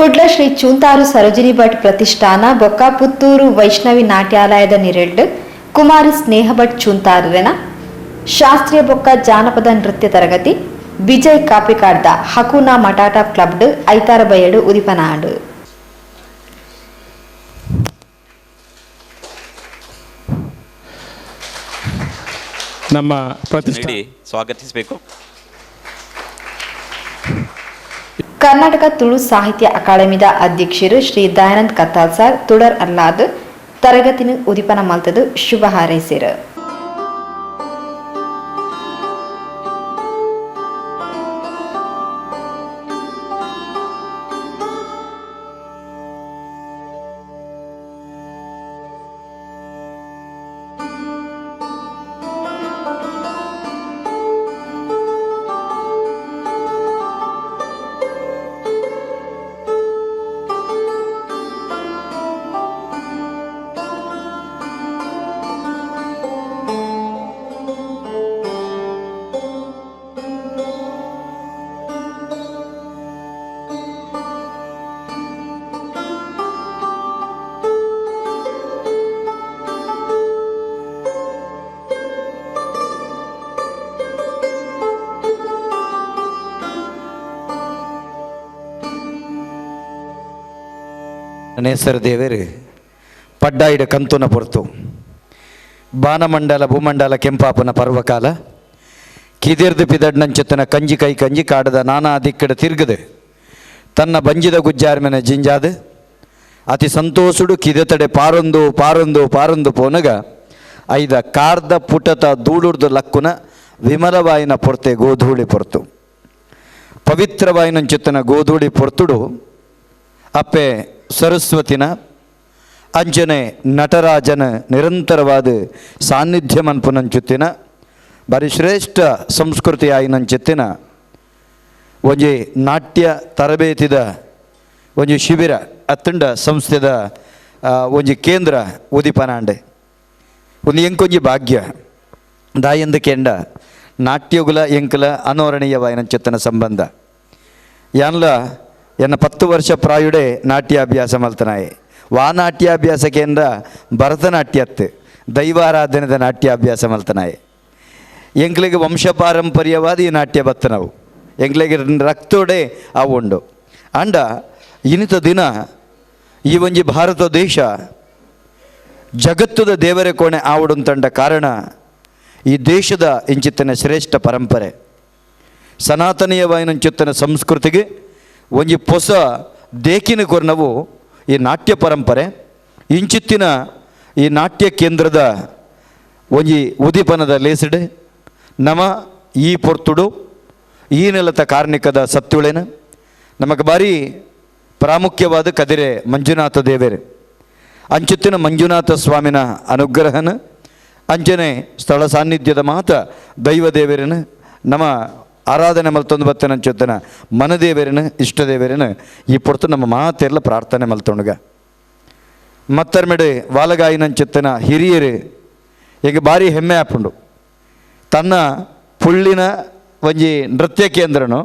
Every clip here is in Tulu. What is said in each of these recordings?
Kudla Shri Chuntaru Sarojini Bhat ಪ್ರತಿಷ್ಠಾನ ಬೊಕ್ಕ ಪುತ್ತೂರು ವೈಷ್ಣವಿ ನಾಟ್ಯಾಲಯದ ನಿರೆಲ್ಡ್ ಕುಮಾರಿ ಸ್ನೇಹ ಭಟ್ ಚೂಂತಾರುವೆನ ಶಾಸ್ತ್ರೀಯ ಬೊಕ್ಕ ಜಾನಪದ ನೃತ್ಯ ತರಗತಿ ವಿಜಯ್ ಕಾಪಿಕಾಡ್ದ ಹಕುನಾ ಮಟಾಟಾ ಕ್ಲಬ್ಡ್ ಐತಾರ ಬಯಡು ಉದಿಪನಾಂಡು. ನಮ್ಮ ಪ್ರತಿಷ್ಠೆ ಸ್ವಾಗತಿಸಬೇಕು. ಕರ್ನಾಟಕ ತುಳು ಸಾಹಿತ್ಯ ಅಕಾಡೆಮಿದ ಅಧ್ಯಕ್ಷರು ಶ್ರೀ ದಯಾನಂದ್ ಕತ್ತಾಲ್ ಸರ್ ತುಡರ್ ಅಲ್ಲಾದ್ ತರಗತಿನ ಉದಿಪನ ಮಲ್ತದು ಶುಭ ಹಾರೈಸಿರು. ನೇಸರ ದೇವೇರು ಪಡ್ಡಾಯಿಡ ಕಂತುನ ಪೊರ್ತು ಬಾನಮಂಡಲ ಭೂಮಂಡಲ ಕೆಂಪಾಪನ ಪರ್ವಕಾಲ ಕಿದಿರ್ದು ಪಿದಡ್ನಂಚೆತ್ತನ ಕಂಜಿ ಕೈ ಕಂಜಿ ಕಾಡದ ನಾನಾ ದಿಕ್ಕಡ ತಿರ್ಗದು ತನ್ನ ಬಂಜಿದ ಗುಜ್ಜಾರ್ಮೆನ ಜಿಂಜಾದು ಅತಿ ಸಂತೋಷುಡು ಕಿದೆತಡೆ ಪಾರೊಂದು ಪಾರೊಂದು ಪಾರೊಂದು ಪೋನಗ ಐದ ಕಾರ್ದ ಪುಟತ ದೂಳುರ್ದು ಲಕ್ಕುನ ವಿಮಲವಾಯಿನ ಪೊರ್ತೆ ಗೋಧೂಳಿ ಪೊರ್ತು ಪವಿತ್ರವಾಯಿನಂಚೆತ್ತನ ಗೋಧೂಳಿ ಪೊರ್ತುಡು ಅಪ್ಪೆ ಸರಸ್ವತಿನ ಅಂಜನೆ ನಟರಾಜನ ನಿರಂತರವಾದ ಸಾನ್ನಿಧ್ಯ ಮನ್ಪುನಂಚುತ್ತಿನ ಬಾರಿ ಶ್ರೇಷ್ಠ ಸಂಸ್ಕೃತಿ ಆಯಿನಂಚೆತ್ತಿನ ಒಂಜಿ ನಾಟ್ಯ ತರಬೇತಿದ ಒಂಜಿ ಶಿಬಿರ ಅತ್ತಂಡ ಸಂಸ್ಥೆದ ಒಂಜಿ ಕೇಂದ್ರ ಉದಿಪನಾಂಡೆ ಒಂದು ಎಂಕೊಂಜಿ ಭಾಗ್ಯ ದಾಯಂದ ಕೆಂಡ ನಾಟ್ಯಗುಲ ಎಂಕಲ ಅನೋರಣೀಯವಾಯಿನಂಚೆತ್ತನ ಸಂಬಂಧ ಯಾನ್ಲ ಎನ್ನ 10 ವರ್ಷ ಪ್ರಾಯುಡೆ ನಾಟ್ಯಾಭ್ಯಾಸ ಮಲ್ತನಾಯೆ ವಾ ನಾಟ್ಯಾಭ್ಯಾಸ ಕೇಂದ್ರ ಭರತನಾಟ್ಯತ್ತು ದೈವಾರಾಧನೆದ ನಾಟ್ಯಾಭ್ಯಾಸ ಮಲ್ತನಾಯೆ ಎಂಕ್ಲಿಗೆ ವಂಶ ಪಾರಂಪರ್ಯವಾದ ಈ ನಾಟ್ಯ ಬತ್ತನವು ಎಂಕ್ಲಿಗೆ ರಕ್ತೋಡೆ ಅವು ಉಂಡು ಅಂಡ ಇನಿತ ದಿನ ಈ ಒಂಜಿ ಭಾರತ ದೇಶ ಜಗತ್ತದ ದೇವರ ಕೋಣೆ ಆವಡುಂತಂಡ ಕಾರಣ ಈ ದೇಶದ ಇಂಚಿತ್ತನ ಶ್ರೇಷ್ಠ ಪರಂಪರೆ ಸನಾತನೀಯವಾಯಿನಂಚಿತ್ತನ ಸಂಸ್ಕೃತಿಗೆ ಒಂಜಿ ಪೊಸ ದೇಕಿನ ಕೊರ್ನವು ಈ ನಾಟ್ಯ ಪರಂಪರೆ ಇಂಚಿತ್ತಿನ ಈ ನಾಟ್ಯ ಕೇಂದ್ರದ ಒಂಜಿ ಉದೀಪನದ ಲೇಸಿಡ್ ನಮ ಈ ಪೊರ್ತುಡು ಈ ನೆಲತ ಕಾರ್ಣಿಕದ ಸತ್ಯುಳೇನ ನಮಗೆ ಬಾರಿ ಪ್ರಾಮುಖ್ಯವಾದ ಕದಿರೆ ಮಂಜುನಾಥ ದೇವೇರು ಅಂಚಿತ್ತಿನ ಮಂಜುನಾಥ ಸ್ವಾಮಿನ ಅನುಗ್ರಹನ ಅಂಚನೆ ಸ್ಥಳ ಸಾನ್ನಿಧ್ಯದ ಮಾತ ದೈವ ದೇವರನ ನಮ್ಮ ಆರಾಧನೆ ಮಲ್ತೊಂದು ಬತ್ತನ ಅಂಚೊತ್ತನ ಮನದೇವರನ ಇಷ್ಟದೇವರನ ಈ ಪೊರ್ತು ನಮ್ಮ ಮಾತೆಲ್ಲ ಪ್ರಾರ್ಥನೆ ಮಲ್ತೊಣಗ ಮತ್ತರ್ಮೆಡೆ ವಾಲಗಾಯಿನಂಚೆತ್ತನ ಹಿರಿಯರು ಈಗ ಭಾರಿ ಹೆಮ್ಮೆ ಆಪುಂಡು ತನ್ನ ಪುಳ್ಳಿನ ಒಂಜಿ ನೃತ್ಯ ಕೇಂದ್ರನು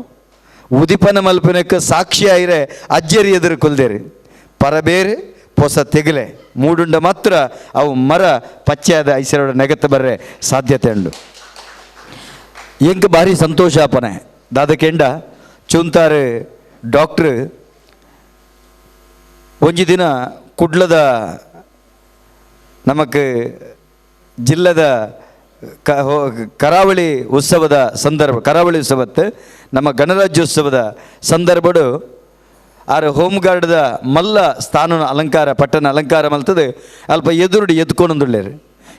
ಉದಿಪನ ಮಲ್ಪನಕ್ಕೆ ಸಾಕ್ಷಿ ಆಯಿರೆ ಅಜ್ಜರಿ ಎದುರು ಕೊಲ್ದೇರಿ ಪರಬೇರು ಪೊಸ ತೆಗಲೆ ಮೂಡುಂಡ ಮಾತ್ರ ಅವು ಮರ ಪಚ್ಚೆಯಾದ ಐಸರೋಡ ನೆಗತ್ತ ಬರ್ರೆ ಸಾಧ್ಯತೆ ಉಂಡು. ಎಂಕ್ ಭಾರಿ ಸಂತೋಷ ಆಪನೆ ದಾದಕೆಂಡ ಚೂಂತಾರೆ ಡಾಕ್ಟ್ರು ಒಂಜಿ ದಿನ ಕುಡ್ಲದ ನಮಕ್ ಜಿಲ್ಲದ ಕರಾವಳಿ ಉತ್ಸವದ ಸಂದರ್ಭ, ಕರಾವಳಿ ಉತ್ಸವತ್ತು ನಮ್ಮ ಗಣರಾಜ್ಯೋತ್ಸವದ ಸಂದರ್ಭಡು ಆರು ಹೋಮ್ ಗಾರ್ಡ್ದ ಮಲ್ಲ ಸ್ಥಾನನ ಅಲಂಕಾರ ಪಟ್ಟಣ ಅಲಂಕಾರ ಮಲ್ತದೆ ಅಲ್ಪ ಎದುರುಡಿ ಎದ್ಕೊಂಡುಳ್ಳೇರು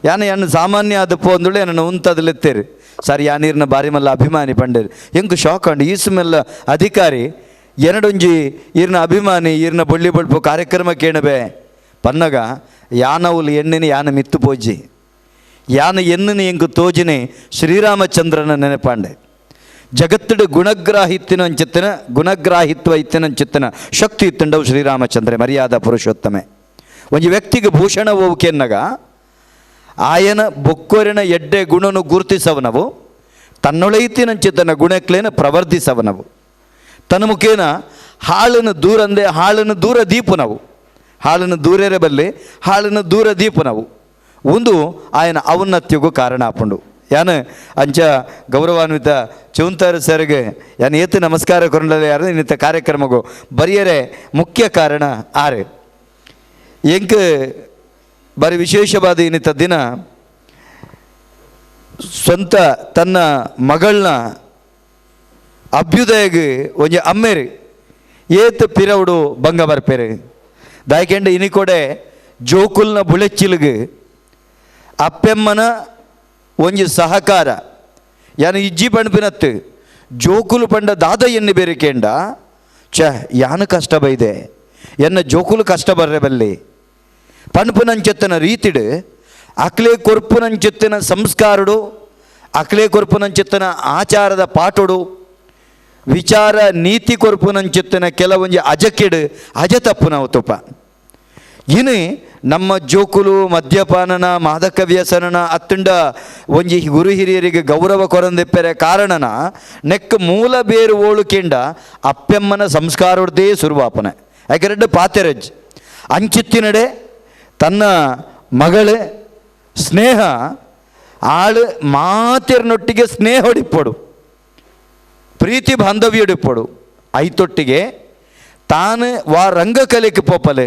ಯಾನ ಯಾನು ಸಾಮಾನ್ಯ ಆದಪ್ಪು ಅಂದುಳ್ಳೆ ನನ್ನ ಉಂತದಲೆತ್ತೇರು ಸರ್ ಯಾನೀರ್ನ ಬಾರಿ ಮಲ್ಲ ಅಭಿಮಾನಿ ಪಂಡೇರು ಎಂಕ್ ಶಾಕ್ ಅಂಡು ಈಸುಮೆಲ್ಲ ಅಧಿಕಾರಿ ಎರಡೊಂಜಿ ಈರ್ನ ಅಭಿಮಾನಿ ಈರ್ನ ಬೊಳ್ಳಿ ಬೊಳ್ಪು ಕಾರ್ಯಕ್ರಮ ಕೇಣಬೆ ಪನ್ನಗ ಯಾನವುಲು ಎಣ್ಣಿನ ಯಾನ ಮಿತ್ತು ಪೋಜಿ ಯಾನ ಎನ್ನಿನ ಎಂಕು ತೋಜಿನಿ ಶ್ರೀರಾಮಚಂದ್ರನ ನೆನಪಾಂಡೆ ಜಗತ್ತಿಡು ಗುಣಗ್ರಾಹಿತ್ಯನ ಅಂಚಿತ್ತನ ಗುಣಗ್ರಾಹಿತ್ವ ಇತ್ತಿನಂಚಿತ್ತನ ಶಕ್ತಿ ಇತ್ತಂಡವು ಶ್ರೀರಾಮಚಂದ್ರ ಮರ್ಯಾದ ಪುರುಷೋತ್ತಮೆ. ಒಂಜಿ ವ್ಯಕ್ತಿಗೆ ಭೂಷಣ ಓಕೆನ್ನಗ ಆಯನ ಬೊಕ್ಕೊರಿನ ಎಡ್ಡೆ ಗುಣನು ಗುರುತಿಸವನವು ತನ್ನೊಳೆಯಿತಿನಂಚಿತನ ಗುಣಕ್ಲೇನ ಪ್ರವರ್ಧಿಸವನವು ತನ್ನ ಮುಖೇನ ಹಾಳನ್ನು ದೂರಂದೆ ಹಾಳನ್ನು ದೂರ ದೀಪು ನಾವು ಹಾಳನ್ನು ದೂರೇರೆ ಬಲ್ಲಿ ಹಾಳನ್ನು ದೂರ ದೀಪು ನಾವು ಒಂದು ಆಯನ ಔನ್ನತ್ಯಗೂ ಕಾರಣ ಆಪುಂಡು. ಯಾನು ಅಂಚ ಗೌರವಾನ್ವಿತ ಚೌಂತಾರ ಸರ್ಗೆ ಯಾನು ಏತು ನಮಸ್ಕಾರ ಕೊರಲೆ ಯಾರು ಇನ್ನಿತ ಕಾರ್ಯಕ್ರಮಗೂ ಬರಿಯರೆ ಮುಖ್ಯ ಕಾರಣ ಆರೆ. ಎಂಕ್ ಬಾರಿ ವಿಶೇಷವಾದ ಇನ್ನಿತ ದಿನ ಸ್ವಂತ ತನ್ನ ಮಗಳನ್ನ ಅಭ್ಯುದಯಗೆ ಒಂಜಿ ಅಮ್ಮೇರು ಏತ್ ಪಿರವುಡು ಬಂಗ ಬರ್ಪೇರು ದಾಯ್ಕೆಂಡ ಇನಿಕೊಡೆ ಜೋಕುಲ್ನ ಬುಳೆಚ್ಚಿಲ್ಗ್ ಅಪ್ಪೆಮ್ಮನ ಒಂಜಿ ಸಹಕಾರ ಯಾನು ಇಜ್ಜಿ ಪಂಡ್ಪಿನತ್ತು ಜೋಕುಲು ಪಂಡ ದಾದ ಎಣ್ಣೆ ಬೇರಿಕೆಂಡ ಛ ಯಾನು ಕಷ್ಟ ಬೈದೆ ಎನ್ನ ಜೋಕುಲು ಕಷ್ಟ ಬರ್ರೆ ಬಲ್ಲಿ ಪಣ್ಪುನಂచెತ್ತನ ರೀತಿಡು ಅಕ್ಲೆ ಕೊರ್ಪುನಂచెತ್ತಿನ ಸಂಸ್ಕಾರುಡು ಅಕ್ಲೆ ಕೊರ್ಪುನಂచెತ್ತನ ಆಚಾರದ ಪಾಠುಡು ವಿಚಾರ ನೀತಿ ಕೊರ್ಪುನಂచెತ್ತಿನ ಕೆಲವೊಂಜಿ ಅಜಕೆಡು ಅಜ ತಪ್ಪು ನಾವು ತುಪ್ಪ. ಇನ್ನು ನಮ್ಮ ಜೋಕುಲು ಮದ್ಯಪಾನನ ಮಾದಕ ವ್ಯಸನನ ಅತ್ತಂಡ ಒಂಜಿ ಗುರು ಹಿರಿಯರಿಗೆ ಗೌರವ ಕೊರಂದಿಪ್ಪೆರೆ ಕಾರಣನ ನೆಕ್ ಮೂಲ ಬೇರು ಓಳುಕೆಂಡ ಅಪ್ಪೆಮ್ಮನ ಸಂಸ್ಕಾರದೇ ಸುರುವಾಪನೆ ಯಾಕೆರಡು ಪಾತೆರಜ್ ಅಂಚಿತ್ತಿನಡೆ ತನ್ನ ಮಗಳು ಸ್ನೇಹ ಆಳು ಮಾತೆರ್ನೊಟ್ಟಿಗೆ ಸ್ನೇಹ ಹೊಡಿಪ್ಪಡು ಪ್ರೀತಿ ಬಾಂಧವ್ಯಡಿಪ್ಪಡು ಐತೊಟ್ಟಿಗೆ ತಾನು ವಾ ರಂಗಕಲೆಗೆ ಪೋಪಲೆ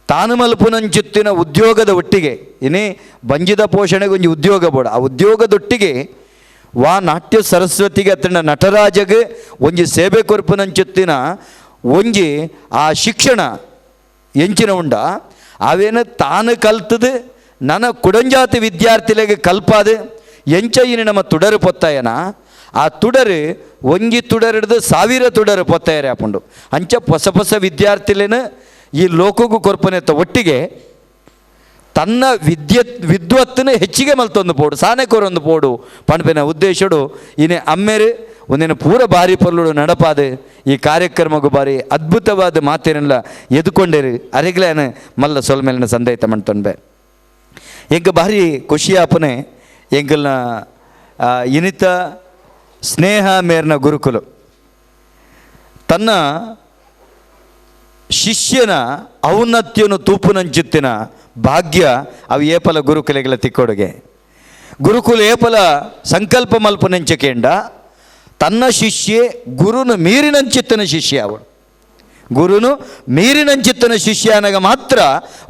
ತಾನು ಮಲ್ಪುನಂಚುತ್ತಿನ ಉದ್ಯೋಗದ ಒಟ್ಟಿಗೆ ಇನ್ನೇ ಬಂಜಿದ ಪೋಷಣೆಗೆ ಒಂಜಿ ಉದ್ಯೋಗ ಬೋಡ ಆ ಉದ್ಯೋಗದೊಟ್ಟಿಗೆ ವಾ ನಾಟ್ಯ ಸರಸ್ವತಿಗೆ ಅತ್ತಂಡ ನಟರಾಜಗೆ ಒಂಜಿ ಸೇವೆ ಕೊರ್ಪುನಂಚುತ್ತಿನ ಒಂಜಿ ಆ ಶಿಕ್ಷಣ ಎಂಚಿನ ಉಂಡ ಅವೇನು ತಾನು ಕಲ್ತದು ನನ್ನ ಕುಡಂಜಾತಿ ವಿದ್ಯಾರ್ಥಿಲೆಗೆ ಕಲ್ಪಾದು ಎಂಚ ಇನಿ ನಮ್ಮ ತುಡರು ಪೊತ್ತಾಯನ ಆ ತುಡರು ಒಂಜಿ ತುಡರಿಡ್ದು ಸಾವಿರ ತುಡರು ಪೊತ್ತಾಯರೆ ಆಪುಂಡು ಅಂಚ ಹೊಸ ಹೊಸ ವಿದ್ಯಾರ್ಥಿಲೇನು ಈ ಲೋಕಗೂ ಕೊರ್ಪನೆತ್ತ ಒಟ್ಟಿಗೆ ತನ್ನ ವಿದ್ವತ್ತನ ಹೆಚ್ಚಿಗೆ ಮಲ್ತೊಂದು ಪೋಡು ಸಾನೆ ಕೊರೊಂದು ಪೋಡು ಪಣಪಿನ ಉದ್ದೇಶಡು ಇನೆ ಅಮ್ಮೇರು ಒಂದಿನ ಪೂರ ಬಾರಿ ಪೊರ್ಲುಡು ನಡಪಾದು ಈ ಕಾರ್ಯಕ್ರಮಗೂ ಬಾರಿ ಅದ್ಭುತವಾದ ಮಾತೇನೆಲ್ಲ ಎದುಕೊಂಡೇರು ಅರೆಗ್ಲೇನ ಮಲ್ಲ ಸೊಲ್ಮೇಲಿನ ಸಂದೇಹ ಮಂತೊಂಬೆ. ಎಂಕ ಭಾರಿ ಖುಷಿಯಾಪನೆ ಎಂಕಲ್ನ ಇನಿತ ಸ್ನೇಹ ಮೇರ್ನ ಗುರುಕುಲು ತನ್ನ ಶಿಷ್ಯನ ಔನ್ನತ್ಯನು ತೂಪುನಂಚುತ್ತಿನ ಭಾಗ್ಯ ಅವು ಏಪಲ ಗುರುಕುಲೆಗಳ ತಿಕ್ಕೊಡುಗೆ. ಗುರುಕುಲ ಏಪಲ ಸಂಕಲ್ಪ ಮಲ್ಪುನಂಚಕೇಂಡ ತನ್ನ ಶಿಷ್ಯೆ ಗುರುನು ಮೀರಿನಂಚಿತ್ತನ ಶಿಷ್ಯ ಅವಳು ಗುರುನು ಮೀರಿನಂಚಿತ್ತನ ಶಿಷ್ಯ ಅನಗ ಮಾತ್ರ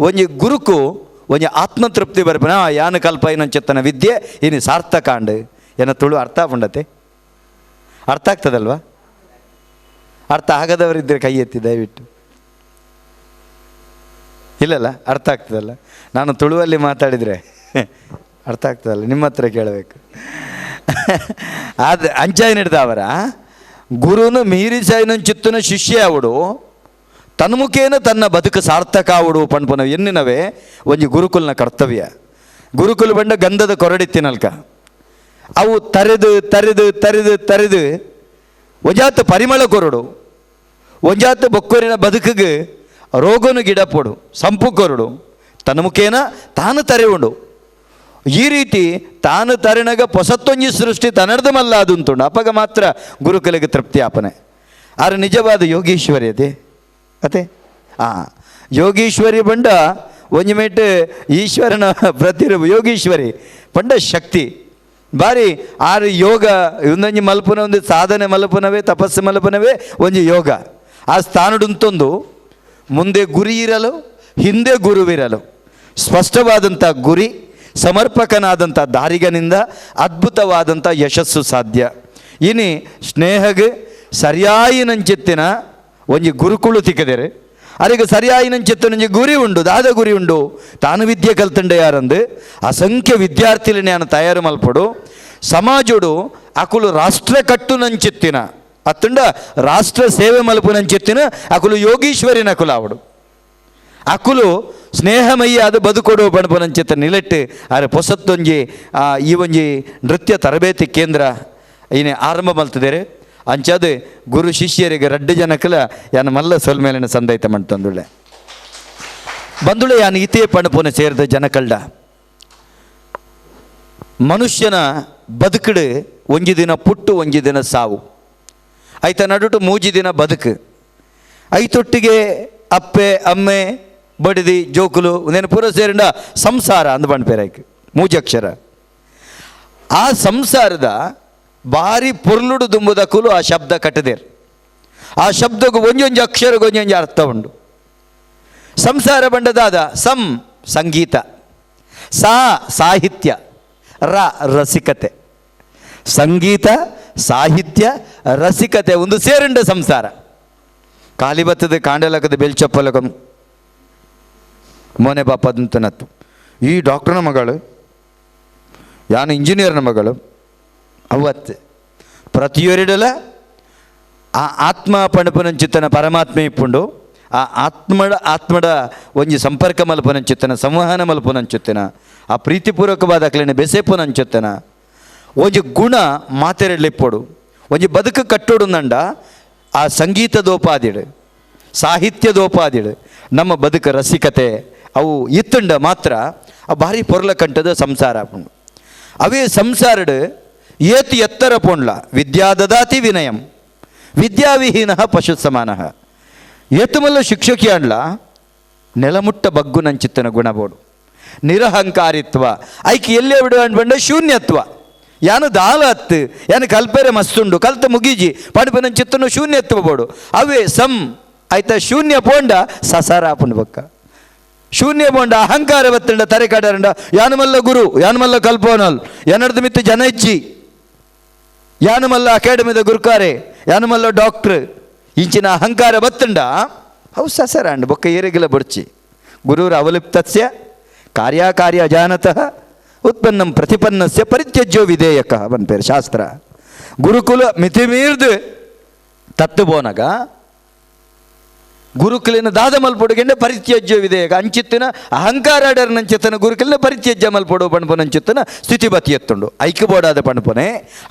ಒಂಜಿ ಗುರುಕು ಒಂಜಿ ಆತ್ಮತೃಪ್ತಿ ಬರ್ಪನ ಯಾನು ಕಲ್ಪೈನಂಚಿತ್ತನ ವಿದ್ಯೆ ಇನ್ನು ಸಾರ್ಥಕಾಂಡ್ ಏನ ತುಳು ಅರ್ಥ ಉಂಡತೆ ಅರ್ಥ ಆಗ್ತದಲ್ವಾ? ಅರ್ಥ ಆಗದವರಿದ್ದರೆ ಕೈ ಎತ್ತಿ ದಯವಿಟ್ಟು. ಇಲ್ಲಲ್ಲ, ಅರ್ಥ ಆಗ್ತದಲ್ಲ? ನಾನು ತುಳುವಲ್ಲಿ ಮಾತಾಡಿದರೆ ಅರ್ಥ ಆಗ್ತದಲ್ಲ, ನಿಮ್ಮ ಹತ್ರ ಕೇಳಬೇಕು. ಅದು ಅಂಚಾಯಿನಿಡ್ದವರ ಗುರುನು ಮೀರಿಸಾಯಿನಂಚಿತ್ತನ ಶಿಷ್ಯ ಅವಡು ತನ್ಮುಖೇನ ತನ್ನ ಬದುಕು ಸಾರ್ಥಕ ಆವಡು ಪಣ್ಪುನ ಎನ್ನಿನವೇ ಒಂಜಿ ಗುರುಕುಲ್ನ ಕರ್ತವ್ಯ. ಗುರುಕುಲ ಬಂಡ ಗಂಧದ ಕೊರಡಿತ್ತಿನಲ್ಕ ಅವು ತರೆದು ತರೆದು ತರೆದು ತರೆದು ಒಂಜಾತ ಪರಿಮಳ ಕೊರಡು ಒಂಜಾತ ಬೊಕ್ಕೊರಿನ ಬದುಕಿಗೆ ರೋಗನು ಗಿಡಪೊಡು ಸಂಪು ಕೊರಡು ತನ್ನ ಮುಖೇನ ತಾನು ತರೆಯುಂಡು. ಈ ರೀತಿ ತಾನು ತರೆನಗ ಪೊಸತ್ತೊಂಜಿ ಸೃಷ್ಟಿ ತನರ್ದು ಮಲ್ಲ ಅದುಂತುಂಡು ಅಪ್ಪಗ ಮಾತ್ರ ಗುರುಕುಲಿಗೆ ತೃಪ್ತಿ ಆಪನೆ. ಆದ್ರೆ ನಿಜವಾದ ಯೋಗೀಶ್ವರಿ ಅದೇ ಅದೇ ಆ ಯೋಗೀಶ್ವರಿ ಬಂಡ ಒಂಜಿ ಮೇಟ್ ಈಶ್ವರನ ಪ್ರತಿರೂಪ ಯೋಗೀಶ್ವರಿ ಪಂಡ ಶಕ್ತಿ ಬಾರಿ ಆರು ಯೋಗ ಒಂದೊಂಜಿ ಮಲ್ಪುನ ಒಂದು ಸಾಧನೆ ಮಲ್ಪುನವೇ ತಪಸ್ಸು ಮಲ್ಪುನವೇ ಒಂಜಿ ಯೋಗ. ಆ ಸ್ಥಾನಡುಂತೊಂದು ಮುಂದೆ ಗುರಿ ಇರಲು ಹಿಂದೆ ಗುರುವಿರಲು ಸ್ಪಷ್ಟವಾದಂಥ ಗುರಿ ಸಮರ್ಪಕನಾದಂಥ ದಾರಿಗನಿಂದ ಅದ್ಭುತವಾದಂಥ ಯಶಸ್ಸು ಸಾಧ್ಯ. ಇನಿ ಸ್ನೇಹಗೆ ಸರಿಯಾಯಿನಂಚಿತ್ತಿನ ಒಂಜಿ ಗುರುಕುಳು ತಿಕ್ಕದಿರೆ ಅರಿಗೆ ಸರಿಯಾಯಿನಂಚಿತ್ತಿನೊಂಜಿ ಗುರಿ ಉಂಡು ದಾದ ಗುರಿ ಉಂಡು ತಾನು ವಿದ್ಯೆ ಕಲ್ತಂಡೆ ಯಾರಂದು ಅಸಂಖ್ಯ ವಿದ್ಯಾರ್ಥಿಲಿ ನಾನು ತಯಾರು ಮಲ್ಪಡು ಸಮಾಜೋಡು ಅಕುಲು ರಾಷ್ಟ್ರ ಕಟ್ಟುನಂಚಿತ್ತಿನ ಅತ್ತಂಡ ರಾಷ್ಟ್ರ ಸೇವೆ ಮಲ್ಪುನಂಚಿತ್ತಿನ ಅಕುಲು ಯೋಗೀಶ್ವರಿನ ಅಕುಲಾವಡು ಅಕುಲು ಸ್ನೇಹಮಯ್ಯಾದ ಬದುಕೊಡು ಬಣಪುನಂಚಿತ್ತ ನಿಲೆಟ್ಟು ಆರೆ ಪೊಸತ್ತೊಂಜಿ ಈ ಒಂಜಿ ನೃತ್ಯ ತರಬೇತಿ ಕೇಂದ್ರ ಇನೆ ಆರಂಭ ಮಲ್ತದೇರೆ. ಅಂಚಾದ ಗುರು ಶಿಷ್ಯರಿಗೆ ರಡ್ಡು ಜನಕ್ಕಲ ಯಾನ ಮಲ್ಲ ಸೊಲ್ಮೇಲಿನ ಸಂದೈತ ಮಂಟಂದುಳ್ಳೆ ಬಂದುಳೆ ಯಾನು ಇತೇ ಪಣಪುನ ಸೇರಿದ ಜನಕಲ್ಡ ಮನುಷ್ಯನ ಬದುಕಡು ಒಂಜಿ ದಿನ ಪುಟ್ಟು ಒಂಜಿ ದಿನ ಸಾವು ಆಯ್ತ ನಡುಟು ಮೂಜಿ ದಿನ ಬದುಕು. ಐತೊಟ್ಟಿಗೆ ಅಪ್ಪೆ ಅಮ್ಮೆ ಬಡಿದಿ ಜೋಕುಲು ಒಂದೇನು ಪೂರ ಸೇರಿಂಡ ಸಂಸಾರ ಅಂದ್ ಪಣ್ಪೇರಾಯ್ಕು ಮೂಜಕ್ಷರ. ಆ ಸಂಸಾರದ ಭಾರಿ ಪೊರ್ಲುಡು ದುಂಬುದಕ್ಕುಲು ಆ ಶಬ್ದ ಕಟ್ಟದೇರು. ಆ ಶಬ್ದಕ್ಕೂ ಒಂಜೊಂಜಿ ಅಕ್ಷರಕ್ಕೆ ಒಂಜೊಂಜಿ ಅರ್ಥ ಉಂಡು. ಸಂಸಾರ ಬಂಡದಾದ ಸಂ ಸಂಗೀತ, ಸಾ ಸಾಹಿತ್ಯ, ರ ರಸಿಕತೆ. ಸಂಗೀತ ಸಾಹಿತ್ಯ ರಸಿಕತೆ ಒಂದು ಸೇರುಂಡ ಸಂಸಾರ. ಖಾಲಿ ಬತ್ತದ ಕಾಂಡಲಕದ ಬೆಲ್ಚಪ್ಪಲಕ ಮೋನೆ ಬಾಪದಂತನತ್ತು. ಈ ಡಾಕ್ಟ್ರನ ಮಗಳು, ಯಾನು ಇಂಜಿನಿಯರ್ನ ಮಗಳು, ಅವತ್ತು ಪ್ರತಿಯೊರಿಡಲ ಆ ಆತ್ಮ ಪಣಪನಂಚಿತ್ತನ ಪರಮಾತ್ಮ ಇಪ್ಪುಂಡು. ಆ ಆತ್ಮಡ ಆತ್ಮಡ ಒಂಜಿ ಸಂಪರ್ಕ ಮಲ್ಪನಂಚಿತ್ತನ, ಸಂವಹನ ಮಲ್ಪನಂಚಿತ್ತನ, ಆ ಪ್ರೀತಿಪೂರ್ವಕವಾದ ಅಕ್ಲೆನ ಬೆಸೆಪುನಂಚಿತ್ತನ ಒಂಜಿ ಗುಣ ಮಾತೆರಡ್ಲಿಪ್ಪೊಡು, ಒಂಜಿ ಬದುಕು ಕಟ್ಟೋಡು ನಂಡ ಆ ಸಂಗೀತದೋಪಾದಿಡು ಸಾಹಿತ್ಯದೋಪಾದಿಡು ನಮ್ಮ ಬದುಕು ರಸಿಕತೆ ಅವು ಇತ್ತುಂಡ ಮಾತ್ರ ಆ ಭಾರಿ ಪೊರ್ಲ ಕಂಠದ ಸಂಸಾರ ಆಪುಂಡು. ಅವೇ ಸಂಸಾರಡು ಏತಿ ಎತ್ತರ ಪೋಂಡ್ಲ ವಿದ್ಯಾ ದದಾತಿ ವಿನಯಂ ವಿದ್ಯಾವಿಹೀನ ಪಶು ಸಮಾನಃ. ಏತುಮಲ್ಲ ಶಿಕ್ಷಕಿ ಅಂಡ್ಲ ನೆಲಮುಟ್ಟ ಬಗ್ಗು ನಂಚಿತ್ತನ ಗುಣಬೋಡು ನಿರಹಂಕಾರಿತ್ವ ಐಕೆ ಎಲ್ಲೇ ಬಿಡು ಅಂಡ್ಬಂಡ ಶೂನ್ಯತ್ವ. ಯಾನು ದಾಲ ಅತ್ತು ಯಾನು ಕಲ್ಪೆರೆ ಮಸ್ತುಂಡು ಕಲ್ತ ಮುಗೀಜಿ ಪಡುಪ ನಂಚಿತ್ತನು ಶೂನ್ಯತ್ವ ಬೋಡು. ಅವೇ ಸಂ ಆಯ್ತ ಶೂನ್ಯ ಪೋಂಡ ಸಸಾರ ಆಪುಂಡು ಬೊಕ್ಕ. ಶೂನ್ಯ ಪೋಂಡ ಅಹಂಕಾರ ಬತ್ತಂಡ ತರೆ ಕಡರಂಡ ಯಾನುಮಲ್ಲ ಗುರು ಯಾನುಮಲ್ಲ ಕಲ್ಪೋನಲ್ ಎನರ್ದು ಮಿತ್ತು ಜನ ಇಜ್ಜಿ ಯಾನುಮಲ್ಲ ಅಕಾಡೆಮಿದ ಗುರುಕಾರೆ ಯಾನುಮಲ್ಲ ಡಾಕ್ಟ್ರ್ ಇಂಚಿನ ಅಹಂಕಾರ ಬತ್ತಂಡ ಅವು ಸಸರ ಅಂಡ್ ಬೊಕ್ಕ ಏರಿಗಿಲ್ಲ ಬೊಡ್ಚಿ. ಗುರುರ ಅವಲಿಪ್ತಸ್ಯ ಕಾರ್ಯಕಾರ್ಯ ಅಜಾನತಃ ಉತ್ಪನ್ನಂ ಪ್ರತಿಪನ್ನಸ್ಯ ಪರಿತ್ಯಜ್ಯೋ ವಿಧೇಯಕ ಪನ್ಪೇರು ಶಾಸ್ತ್ರ. ಗುರುಕುಲ ಮಿತಿಮೀರ್ದು ತತ್ತು ಬೋನಗ ಗುರುಕುಲಿನ ದಾದ ಮಲ್ಪೊಡುಗೆಂಡೆ ಪರಿತ್ಯಜ್ಯ ವಿಧೇಯಕ ಅಂಚಿತ್ತಿನ ಅಹಂಕಾರ ಅಡರ್ನಂಚಿತ್ತನ ಗುರುಕುಲಿನ ಪರಿತ್ಯಜ್ಯ ಮಲ್ಪೊಡು ಪಣಪುನಂಚಿತ್ತನ ಸ್ಥಿತಿ ಬತಿ ಎತ್ತುಂಡು. ಐಕ್ಯ ಬೋಡಾದ ಪಣಪುನೆ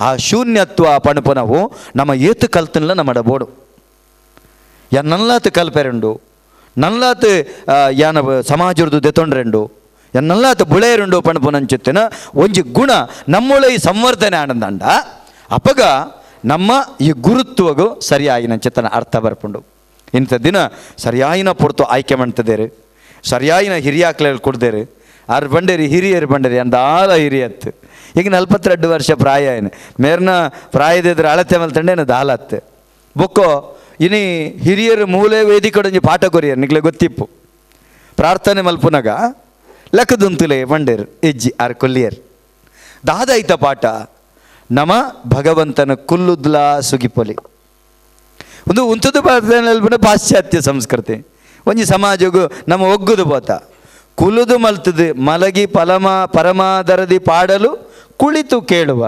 ಆ ಶೂನ್ಯತ್ವ ಪಣಪುನವು ನಮ್ಮ ಏತು ಕಲ್ತನ್ಲ ನಮ್ಮಡ ಬೋಡು. ಯಾನ್ ನಲ್ಲಾತ್ ಕಲ್ಪೆರುಂಡು, ನಲ್ಲಾತ್ ಯಾನ ಸಮಾಜರದು ದೆತೊಂಡ್ರೆಂಡು, ಎನ್ನಲ್ಲಾತ್ ಬುಳೆಯರುಂಡು ಪಣಪುನಂಚಿತ್ತಿನ ಒಂಜಿ ಗುಣ ನಮ್ಮೊಳ ಈ ಸಂವರ್ಧನೆ ಆನಂದಂಡ ಅಪಗ ನಮ್ಮ ಈ ಗುರುತ್ವಗೂ ಸರಿಯಾಯಿನಂಚಿತ್ತನ ಅರ್ಥ ಬರ್ಪುಂಡು. ಇಂಥ ದಿನ ಸರಿಯಾಯಿನ ಪೊರ್ತು ಆಯ್ಕೆ ಮಾಡ್ತದೇರು, ಸರಿಯಾಯಿನ ಹಿರಿಯಾಕ್ಲೆ ಕೊಡ್ದೇರು. ಆರು ಬಂಡೇರಿ ಹಿರಿಯರು ಬಂಡೇರಿ ಅಂದಾಲ ಹಿರಿಯತ್ತು. ಈಗ 42 ವರ್ಷ ಪ್ರಾಯ ಏನು ಮೇರ್ನ ಪ್ರಾಯದಿದ್ರೆ ಅಳತೆ ಮಲ್ತಂಡೇನು ದಾಲತ್ತು ಬೊಕ್ಕೋ. ಇನಿ ಹಿರಿಯರು ಮೂಲೆ ವೇದಿಕಡೊಂಜಿ ಪಾಠ ಕೊರಿಯರು ನಿಕ್ಲೆ ಗೊತ್ತಿಪ್ಪು. ಪ್ರಾರ್ಥನೆ ಮಲ್ಪುನಗ ಲಕ್ಕದುಂತುಲೆ ಬಂಡೇರು ಎಜ್ಜಿ ಆರ್ ಕೊಲ್ಲಿಯರ್ ದಾದಾಯ್ತ ಪಾಠ ನಮ ಭಗವಂತನ ಕುಲ್ಲುದ್ಲಾ ಸುಗಿಪೊಲಿ. ಒಂದು ಉಂತದ ಪ್ರಾರ್ಥನೆ ಪಾಶ್ಚಾತ್ಯ ಸಂಸ್ಕೃತಿ ಒಂಜಿ ಸಮಾಜಗು ನಮ್ಮ ಒಗ್ಗುದು ಬೋತ ಕುಲುದು ಮಲ್ತದು ಮಲಗಿ ಪಲಮ ಪರಮಾದರದಿ ಪಾಡಲು ಕುಳಿತು ಕೇಳುವ,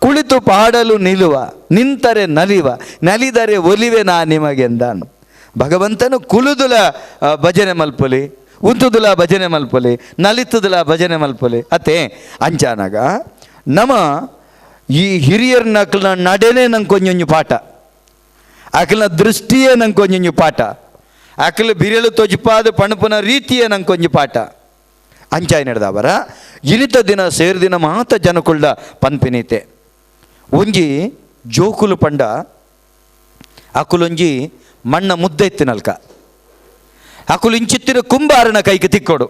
ಕುಳಿತು ಪಾಡಲು ನಿಲ್ಲುವ, ನಿಂತರೆ ನಲಿವ, ನಲಿದರೆ ಒಲಿವೆ ನಾ ನಿಮಗೆಂದಾನು. ಭಗವಂತನು ಕುಲುದುಲ ಭಜನೆ ಮಲ್ಪೊಲಿ, ಉಂತುದುಲ ಭಜನೆ ಮಲ್ಪೊಲಿ, ನಲಿತುದುಲ ಭಜನೆ ಮಲ್ಪೊಲಿ. ಅತ್ತೆ ಅಂಚಾನಾಗ ನಮ್ಮ ಈ ಹಿರಿಯರ್ನ ಅಕ್ಲನ ನಡೆನೇ ನಂಗೆ ಕೊಂಜೊಂಜು ಪಾಠ, ಅಕ್ಲನ ದೃಷ್ಟಿಯೇ ನಂಗೆ ಕೊಂಜೊಂಜು ಪಾಠ, ಅಕ್ಲ ಬಿರಳು ತೊಜಿಪಾದ ಪಣಪುನ ರೀತಿಯೇ ನಂಗೆ ಕೊಂಜು ಪಾಠ. ಅಂಚಾಯ್ ನಡೆದವರ ಇನಿತ ದಿನ ಸೇರ್ದಿನ ಮಾತ ಜನಕುಳ್ಳ ಪನ್ಪಿನೀತೆ ಒಂಜಿ ಜೋಕುಲು ಪಂಡ ಅಕುಲೊಂಜಿ ಮಣ್ಣ ಮುದ್ದೆ ಇತ್ತಿನಲ್ಕ ಅಕುಲು ಇಂಚಿತ್ತಿನ ಕುಂಬಾರನ ಕೈಗೆ ತಿಕ್ಕೋಡು,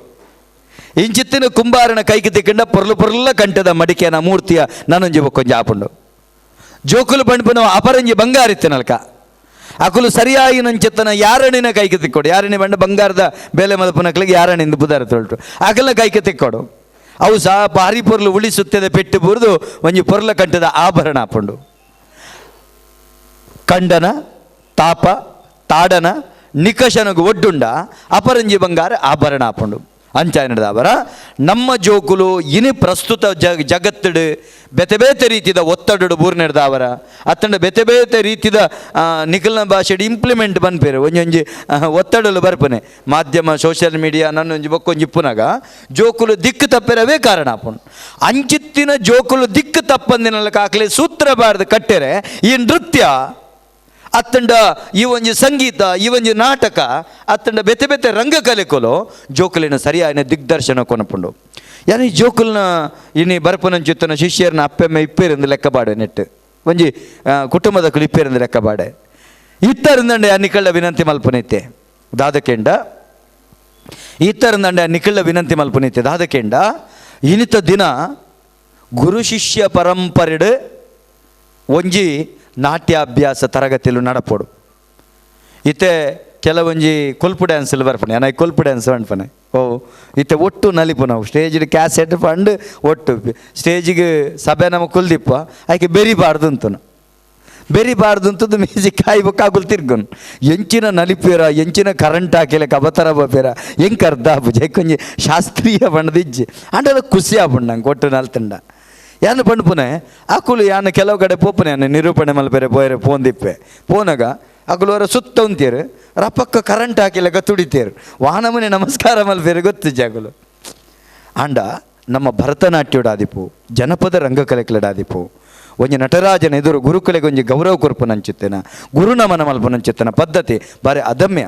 ಇಂಚಿತ್ತಿನ ಕುಂಬಾರನ ಕೈಗೆ ತಿಕ್ಕಂಡ ಪೊರ್ಲು ಪೊರ್ಲ ಕಂಠದ ಮಡಿಕೆನ ಮೂರ್ತಿಯ ನಾನೊಂಜಿ ಬೊಕ್ಕೊಂಜಿ ಆಪುಂಡು. ಜೋಕುಲು ಪಂಡ್ಪುನ ಅಪರಂಜಿ ಬಂಗಾರಿತ್ತಿನಲ್ಕ ಅಕುಲು ಸರಿಯಾಗಿ ನಂಚಿತ್ತನ ಯಾರಣಿನ ಕೈಗೆ ತಿಕ್ಕೋಡು, ಯಾರಣಿ ಬಂಡ ಬಂಗಾರದ ಬೇಲೆ ಮಲ್ಪುನಕ್ಲಿಗೆ ಯಾರಣಿಂದ ಬುದಾರ ತೊಳ್ಟು ಅಕಲ್ನ ಕೈಗೆ ತಿಕ್ಕೋಡು. ಅವು ಸಹ ಭಾರಿ ಪೊರ್ಲು ಉಳಿಸುತ್ತದೆ ಪೆಟ್ಟು ಬುರಿದು ಒಂಜಿ ಪೊರ್ಲ ಕಂಠದ ಆಭರಣ ಆಪುಂಡು. ಕಂಡನ ತಾಪ ತಾಡನ ನಿಕಷನಗು ಒಡ್ಡುಂಡ ಅಪರಂಜಿ ಬಂಗಾರ ಆಭರಣ ಆಪುಂಡು. ಅಂಚಾಯನದವರ ನಮ್ಮ ಜೋಕುಲು ಇನಿ ಪ್ರಸ್ತುತ ಜಗತ್ತಡು ಬೇತೆ ಬೇತೆ ರೀತಿದ ಒತ್ತಡಡು ಬೂರ್ನೆಡ್ದವರ ಅತ್ತಂಡ ಬೇತೆ ಬೇತೆ ರೀತಿದ ನಿಖಲ್ನ ಭಾಷೆಡ್ ಇಂಪ್ಲಿಮೆಂಟ್ ಬನ್ಪೇರು ಒಂಜೊಂಜಿ ಒತ್ತಡಲು ಬರ್ಪನೆ ಮಾಧ್ಯಮ ಸೋಷಿಯಲ್ ಮೀಡಿಯಾ ನನ್ನೊಂಜಿ ಬೊಕ್ಕೊಂಜಿ ಇಪ್ಪುನಾಗ ಜೋಕುಲು ದಿಕ್ಕು ತಪ್ಪಿರವೇ ಕಾರಣ ಆಪುಂಡು. ಅಂಚಿತ್ತಿನ ಜೋಕುಲು ದಿಕ್ಕು ತಪ್ಪಂದಿನಲ್ಲ ಕಾಕ್ಲೆ ಸೂತ್ರ ಬಾರ್ದು ಕಟ್ಟೆರೆ ಈ ನೃತ್ಯ ಅತ್ತಂಡ ಈ ಒಂಜಿ ಸಂಗೀತ ಈ ಒಂಜಿ ನಾಟಕ ಅತ್ತಂಡ ಬೇತೆ ಬೇತೆ ರಂಗಕಲೆಕೊಲು ಜೋಕುಲಿನ ಸರಿಯಾದ ದಿಗ್ದರ್ಶನ ಕೊನಪುಂಡು. ಯಾನ್ ಈ ಜೋಕುಲ್ನ ಇನಿ ಬರ್ಪುನಂಚಿತ್ತನ ಶಿಷ್ಯರನ್ನ ಅಪ್ಪೆಮ್ಮ ಇಪ್ಪೇರೆಂದು ಲೆಕ್ಕ ಬಾಡೆ ನೆಟ್ಟು ಒಂಜಿ ಕುಟುಂಬದ ಇಪ್ಪೇರೆಂದು ಲೆಕ್ಕ ಬಾಡೆ. ಇತ್ತರಿಂದಂಡೆ ನಿಕಳ್ಳ ವಿನಂತಿ ಮಲ್ಪನೈತೆ ದಾದಕೆಂಡ ಇತ್ತರಿಂದಂಡೆ ನಿಕಳ್ಳ ವಿನಂತಿ ಮಲ್ಪನೈತೆ ದಾದಕೆಂಡ ಇನಿತ ದಿನ ಗುರು ಶಿಷ್ಯ ಪರಂಪರೆಡು ಒಂಜಿ ನಾಟ್ಯಾಭ್ಯಾಸ ತರಗತಿಲು ನಡಪೋಡು. ಇತ್ತೆ ಕೆಲವೊಂಜಿ ಕೊಲ್ಪು ಡ್ಯಾನ್ಸ್ ಬರ್ಪಣೆ ಅನ್ನ ಕೊಲ್ಪು ಡ್ಯಾನ್ಸ್ ಅನ್ಪನೆ ಓ ಇತ್ತೆ ಒಟ್ಟು ನಲಿಪು ನಾವು stage cassette fund ಒಟ್ಟು ಸ್ಟೇಜಿಗೆ ಸಭೆ ನಮ್ಮ ಕುಲ್ದಿಪ್ಪ ಆಯ್ಕೆ ಬೆರಿಬಾರ್ದು ಅಂತನು ಬೆರಿಬಾರ್ದು ಅಂತದ್ದು ಮ್ಯೂಸಿಕ್ ಕಾಯ್ಬೇಕಾಗುಲ್ ತಿರ್ಗುನ್ ಎಂಚಿನ ನಲಿಪೇರ ಎಂಚಿನ ಕರೆಂಟ್ ಹಾಕಿಲ್ಲ ಕಬತರ ಬಪೇರ ಹೆಂಗೆ ಅರ್ಧ ಆಪುಜೆ ಕೊಂಜಿ ಶಾಸ್ತ್ರೀಯ ಬಣ್ಣದಿಜ್ಜಿ ಅಂಡಲ ಖುಷಿ ಆಪುಂಡು ನಂಗೆ ಒಟ್ಟು ನಲ್ತಂಡ ಯಾನು ಪಂಡ್ಪುನೆ ಆಕುಲು ಯಾನು ಕೆಲವು ಕಡೆ ಪೋಪುನೆ ಯಾನು ನಿರೂಪಣೆ ಮಲ್ಪೆರೆ ಪೋಯರೆ ಪೋಂದಿಪ್ಪೆ ಪೋನಾಗ ಅಕುಲು ಅವರ ಸುತ್ತ ಉಂತೇರು ರಪಕ್ಕ ಕರೆಂಟ್ ಹಾಕಿಲ್ಲ ತುಡಿತೇರು ವಾಹನಮನೆ ನಮಸ್ಕಾರ ಮಲ್ಪೇರು ಗೊತ್ತು ಜಾಗುಲು. ಆಂಡ ನಮ್ಮ ಭರತನಾಟ್ಯಡಾದಿಪು ಜನಪದ ರಂಗಕಲೆಕಲಡಾದಿಪು ಒಂಜಿ ನಟರಾಜನ ಎದುರು ಗುರುಕುಲೆಗೆ ಒಂಜಿ ಗೌರವ ಕೊರ್ಪುನಂಚಿತ್ತೇನ ಗುರುನಮನ ಮಲ್ಪುನಂಚಿತ್ತನ ಪದ್ಧತಿ ಬಾರಿ ಅದಮ್ಯ.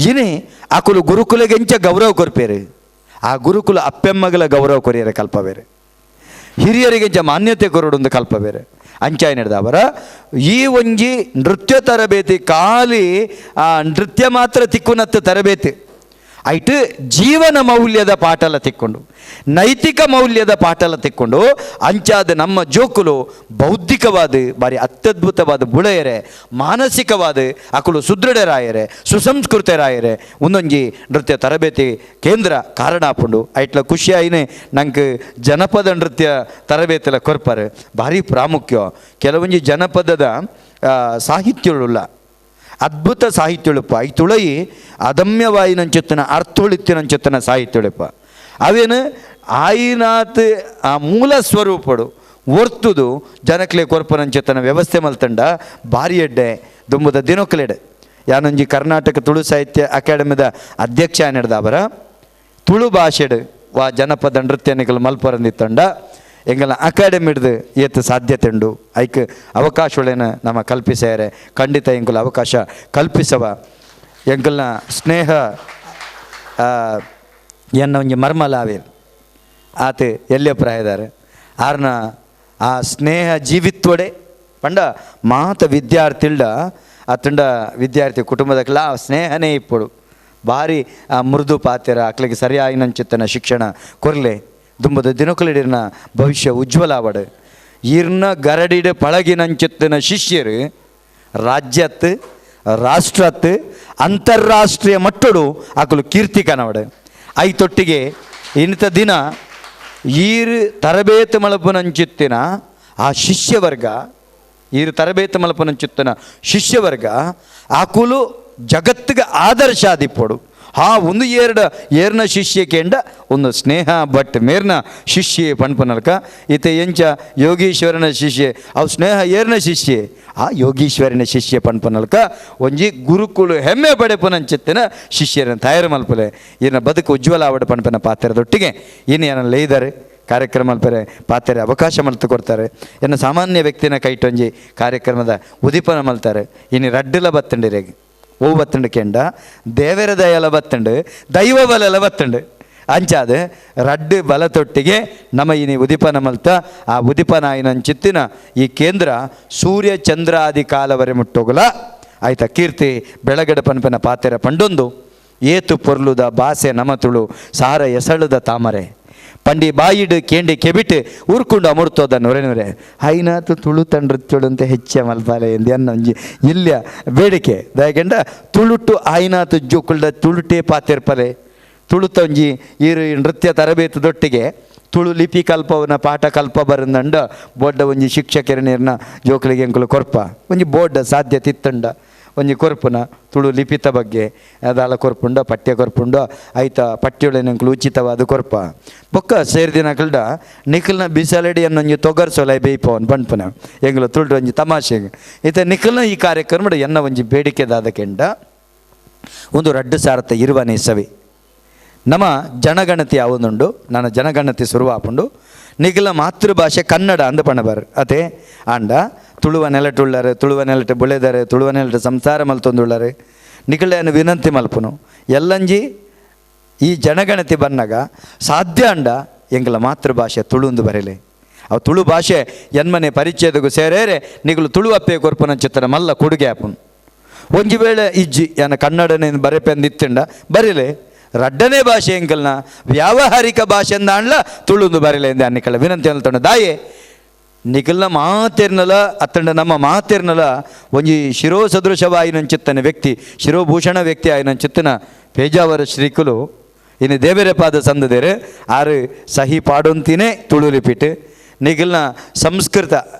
ಏನೇ ಆಕುಲು ಗುರುಕುಲೆಗೆ ಎಂಚ ಗೌರವ ಕೊರ್ಪೇರು ಆ ಗುರುಕುಲ ಅಪ್ಪೆಮ್ಮಗಲ ಗೌರವ ಕೊರಿಯರೆ ಕಲ್ಪ ಬೇರೆ ಹಿರಿಯರಿಗೆ ಎಂಚ ಮಾನ್ಯತೆ ಕೊರಡೊಂದು ಕಲ್ಪ ಬೇರೆ ಅಂಚಾಯ ನಡೆದವರ ಈ ಒಂಜಿ ನೃತ್ಯ ತರಬೇತಿ ಖಾಲಿ ಆ ನೃತ್ಯ ಮಾತ್ರ ತಿಕ್ಕುನತ್ತ ತರಬೇತಿ ಐಟ್ ಜೀವನ ಮೌಲ್ಯದ ಪಾಠಲ ತಿಕ್ಕೊಂಡು ನೈತಿಕ ಮೌಲ್ಯದ ಪಾಠಲ ತಿಕ್ಕೊಂಡು ಅಂಚಾದ ನಮ್ಮ ಜೋಕುಲು ಬೌದ್ಧಿಕವಾದ ಬಾರಿ ಅತ್ಯದ್ಭುತವಾದ ಬುಳೆಯರೆ ಮಾನಸಿಕವಾದ ಅಕುಲು ಸುದೃಢರಾಯರೆ ಸುಸಂಸ್ಕೃತರಾಯರೆ ಒಂದೊಂಜಿ ನೃತ್ಯ ತರಬೇತಿ ಕೇಂದ್ರ ಕಾರಣ ಆಪುಂಡು. ಐಟ್ಲ ಖುಷಿಯಾಯಿನೇ ನಂಗೆ ಜನಪದ ನೃತ್ಯ ತರಬೇತಿಲ ಕೊರ್ಪಾರೆ ಭಾರಿ ಪ್ರಾಮುಖ್ಯ. ಕೆಲವೊಂಜಿ ಜನಪದದ ಸಾಹಿತ್ಯಳುಳ್ಳ ಅದ್ಭುತ ಸಾಹಿತ್ಯಳುಪ್ಪ I ತುಳಯಿ ಅದಮ್ಯವಾಯಿನಂಚೆತ್ತನ ಅರ್ಥೊಳಿತ್ತಿನಂಚೆತ್ತನ ಸಾಹಿತ್ಯಳುಪ್ಪ ಅವೇನು ಆಯಿನಾತ್ ಆ ಮೂಲ ಸ್ವರೂಪಡು ಒರ್ತುದು ಜನಕ್ಲೆ ಕೊರ್ಪನಂಚೆತ್ತನ ವ್ಯವಸ್ಥೆ ಮಲ್ತಂಡ ಭಾರಿ ಎಡ್ಡೆ ದುಂಬುದ ದಿನೊಕ್ಲೆಡೆ. ಯಾನೊಂಜಿ ಕರ್ನಾಟಕ ತುಳು ಸಾಹಿತ್ಯ ಅಕಾಡೆಮಿದ ಅಧ್ಯಕ್ಷ ಅವರ ತುಳು ಭಾಷೆಡು ವಾ ಜನಪದ ನೃತ್ಯ ನಿಕಲ್ ಮಲ್ಪರಂದಿತ್ತಂಡ ಎಂಗಲ ಅಕಾಡೆಮಿ ಹಿಡ್ದು ಏತ್ ಸಾಧ್ಯತೆ ಉಂಡು ಐಕ್ ಅವಕಾಶಗಳೇನು ನಮ್ಮ ಕಲ್ಪಿಸ್ಯಾರೆ ಖಂಡಿತ ಎಂಕುಲ ಅವಕಾಶ ಕಲ್ಪಿಸವ. ಎಂಕಲ್ನ ಸ್ನೇಹ ಎನ್ನ ಒಂಜಿ ಮರ್ಮಲಾವೆ ಆತ ಎಲ್ಲಿ ಪ್ರಾಯದಾರೆ ಆರ್ನ ಆ ಸ್ನೇಹ ಜೀವಿತ್ವಡೆ ಪಂಡ ಮಾತ ವಿದ್ಯಾರ್ಥಿಲ್ಡ ಆತಂಡ ವಿದ್ಯಾರ್ಥಿ ಕುಟುಂಬದಕ್ಲ ಆ ಸ್ನೇಹನೇ ಇಪ್ಪಡು ಭಾರಿ ಆ ಮೃದು ಪಾತ್ರ ಅಕ್ಲಿಗೆ ಸರಿಯಾಗಿನಂಚಿತ್ತನ ಶಿಕ್ಷಣ ಕೊರ್ಲೆ ದುಂಬದ ದಿನಕುಲಿಡಿನ ಭವಿಷ್ಯ ಉಜ್ವಲ ಆವಡು. ಇರ್ನ ಗರಡಿಡ ಪಳಗಿನಂಚಿತ್ತನ ಶಿಷ್ಯರು ರಾಜ್ಯತ್ ರಾಷ್ಟ್ರತ್ ಅಂತಾರಾಷ್ಟ್ರೀಯ ಮಟ್ಟಡು ಆಕಲು ಕೀರ್ತಿ ಕನವಡು. ಐತೊಟ್ಟಿಗೆ ಇಂಥ ದಿನ ಈರು ತರಬೇತು ಮಲಪುನಂಚಿತ್ತಿನ ಆ ಶಿಷ್ಯವರ್ಗ ಈರು ತರಬೇತು ಮಲಪುನಂಚಿತ್ತಿನ ಶಿಷ್ಯವರ್ಗ ಆಕುಲು ಜಗತ್ತಿಗೆ ಆದರ್ಶ ಆದಿಪ್ಪಡು. ಆ ಒಂದು ಎರಡು ಏರ್ನ ಶಿಷ್ಯ ಕೇಂಡ ಒಂದು ಸ್ನೇಹ ಭಟ್ ಮೇರ್ನ ಶಿಷ್ಯೆ ಪಣ್ಪನಲ್ಕ ಈತ ಎಂಚ ಯೋಗೀಶ್ವರನ ಶಿಷ್ಯೆ ಅವು ಸ್ನೇಹ ಏರ್ನ ಶಿಷ್ಯೆ ಆ ಯೋಗೀಶ್ವರನ ಶಿಷ್ಯ ಪಣ್ಪನಲ್ಕ ಒಂಜಿ ಗುರುಕುಲು ಹೆಮ್ಮೆ ಪಡೆಪುನಂಚಿತ್ತಿನ ಶಿಷ್ಯರನ್ನ ತಯಾರು ಮಲ್ಪಲೆ ಈನ ಬದುಕು ಉಜ್ವಲ ಆವಡ ಪಣ್ಪನ ಪಾತ್ರದೊಟ್ಟಿಗೆ ಇನ್ನು ಏನನ್ನ ಲೈದಾರೆ ಕಾರ್ಯಕ್ರಮ ಅಲ್ಪರೆ ಪಾತ್ರೆ ಅವಕಾಶ ಮಲ್ತು ಕೊಡ್ತಾರೆ. ಇನ್ನು ಸಾಮಾನ್ಯ ವ್ಯಕ್ತಿನ ಕೈಟೊಂಜಿ ಕಾರ್ಯಕ್ರಮದ ಉದೀಪನ ಮಲ್ತಾರೆ. ಇನ್ನು ರಡ್ಡುಲ ಬತ್ತಂಡಿರೇಗಿ ಓ ಬತ್ತಂಡು ಕೆಂಡ ದೇವರ ದಯಲ ಬತ್ತಂಡು ದೈವ ಬಲಲ ಬತ್ತಂಡು ಅಂಚಾದ ರಡ್ಡು ಬಲತೊಟ್ಟಿಗೆ ನಮ್ಮ ಇನಿ ಉದೀಪನ ಮಲ್ತ ಆ ಉದೀಪನ ಚಿತ್ತಿನ ಈ ಕೇಂದ್ರ ಸೂರ್ಯ ಚಂದ್ರಾದಿ ಕಾಲವರೆ ಮುಟ್ಟೋಗಲ ಆಯ್ತಾ ಕೀರ್ತಿ ಬೆಳಗಡ ಪನ್ಪನ ಪಾತೆರ ಪಂಡೊಂದು ಏತು ಪೊರ್ಲುದ ಬಾಸೆ ನಮತುಳು ಸಾರ ಎಸಳುದ ತಾಮರೆ ಪಂಡಿ ಬಾಯಿಡು ಕೇಂಡಿ ಕೆಬಿಟ್ಟು ಊರ್ಕೊಂಡು ಅಮೃತೋದ ನೊರೆ ನೊರೆ ಐನಾತು ತುಳು ತಂಡ್ರತ್ಯುಳಂತೆ ಹೆಚ್ಚ ಮಲ್ಪಾಲೆ ಎಂದು ಅನ್ನೊಂಜಿ ಇಲ್ಲಿಯ ಬೇಡಿಕೆ ದಯಕೆಂಡ ತುಳುಟು ಆಯ್ನಾತು ಜೋಕುಲ್ಡ ತುಳುಟೇ ಪಾತಿರ್ಪಲೆ ತುಳುತೊಂಜಿ ಈ ನೃತ್ಯ ತರಬೇತು ದೊಟ್ಟಿಗೆ ತುಳು ಲಿಪಿ ಕಲ್ಪವನ ಪಾಠ ಕಲ್ಪ ಬರಂದಂಡ ಬೋಡ್ಡ ಒಂಜಿ ಶಿಕ್ಷಕರ ನೀರ್ನ ಜೋಕುಲಿಗೆ ಎಂಕುಲು ಕೊರ್ಪ ಒಂಜಿ ಬೋಡ್ಡ ಸಾಧ್ಯತೆ ಇತ್ತಂಡ ಒಂಜಿ ಕೊರ್ಪುನ ತುಳು ಲಿಪಿತ ಬಗ್ಗೆ ಅದಾಲ ಕೊರ್ಪುಂಡ ಪಠ್ಯ ಕೊರ್ಪುಂಡ ಐತ ಪಠ್ಯೊಳೆನಂಕುಲು ಉಚಿತವಾದ ಕೊರ್ಪ ಬೊಕ್ಕ ಸೇರ್ದಿನ ಕಲ್ಡ ನಿಖಲ್ನ ಬಿಸಲಡಿ ಅನ್ನೊಂಜಿ ತೊಗರ್ಸೊಲೆ ಬೇಯ್ಪವನ್ ಪನ್ಪುನ ಎಂಗುಲ ತುಳು ಒಂಜಿ ತಮಾಷೆಗೆ ಈತ ನಿಖಲ್ನ ಈ ಕಾರ್ಯಕ್ರಮ ಎನ್ನ ಒಂಜಿ ಬೇಡಿಕೆದಾದ ಕೆಂಡ ಒಂದು ರಡ್ಡು ಸಾರತ ಇರುವನೇ ಸವಿ ನಮ್ಮ ಜನಗಣತಿ ಯಾವೊಂದುಂಡು ನನ್ನ ಜನಗಣತಿ ಶುರುವಾಪುಂಡು ನಿಖಲ ಮಾತೃಭಾಷೆ ಕನ್ನಡ ಅಂದ ಪಣಬಾರ್ ಅದೇ ಆಂಡ ತುಳುವ ನೆಲಟುಳ್ಳಾರೆ ತುಳುವ ನೆಲಟು ಬುಳೆದಾರೆ ತುಳುವ ನೆಲಟು ಸಂಸಾರ ಮಲ್ತೊಂದುಳ್ಳಾರೆ ನಿಖಲೆಯನ್ನು ವಿನಂತಿ ಮಲ್ಪುನು ಎಲ್ಲಂಜಿ ಈ ಜನಗಣತಿ ಬನ್ನಾಗ ಸಾಧ್ಯ ಅಂಡ ಎಂಗಲ ಮಾತೃಭಾಷೆ ತುಳುಂದು ಬರಲಿ ಅವು ತುಳು ಭಾಷೆ ಎನ್ಮನೆ ಪರಿಚಯದಗೂ ಸೇರೇರೆ ನಿಗಲು ತುಳು ಅಪ್ಪೆ ಕೊರ್ಪುನ ಚಿತ್ರ ಮಲ್ಲ ಕೊಡುಗೆ ಆಪುನು. ಒಂಜಿ ವೇಳೆ ಇಜ್ಜಿ ಯಾನ ಕನ್ನಡನೇ ಬರೆಪೆಂದಿತ್ತಂಡ ಬರಿಲೆ ರಡ್ಡನೇ ಭಾಷೆ ಎಂಕಲ್ನ ವ್ಯಾವಹಾರಿಕ ಭಾಷೆ ಅಂದಾಣ್ಲ ತುಳುಂದು ಬರಿಲೆ ಎಂದೆ ಅನ್ನಿಕಲ್ಲ ವಿನಂತಿ ಅನ್ತಂಡ ದಾಯೆ ನಿಖಲ್ನ ಮಾತೆರ್ನಲ ಅತ್ತಂಡ ನಮ್ಮ ಮಾತೆರ್ನಲ ಒಂಜಿ ಶಿರೋ ಸದೃಶವಾಯಿನಂಚಿತ್ತನ ವ್ಯಕ್ತಿ, ಶಿರೋಭೂಷಣ ವ್ಯಕ್ತಿ ಆಯಿನಂಚಿತ್ತನ ಪೇಜಾವರ ಶ್ರೀಕುಲು ಇನ್ನು ದೇವರ ಪಾದ ಸಂದದೇರು ಆರು ಸಹಿ ಪಾಡೊಂತಿನೇ ತುಳು ಲಿಪಿಟ್ ನಿಖಲ್ನ ಸಂಸ್ಕೃತ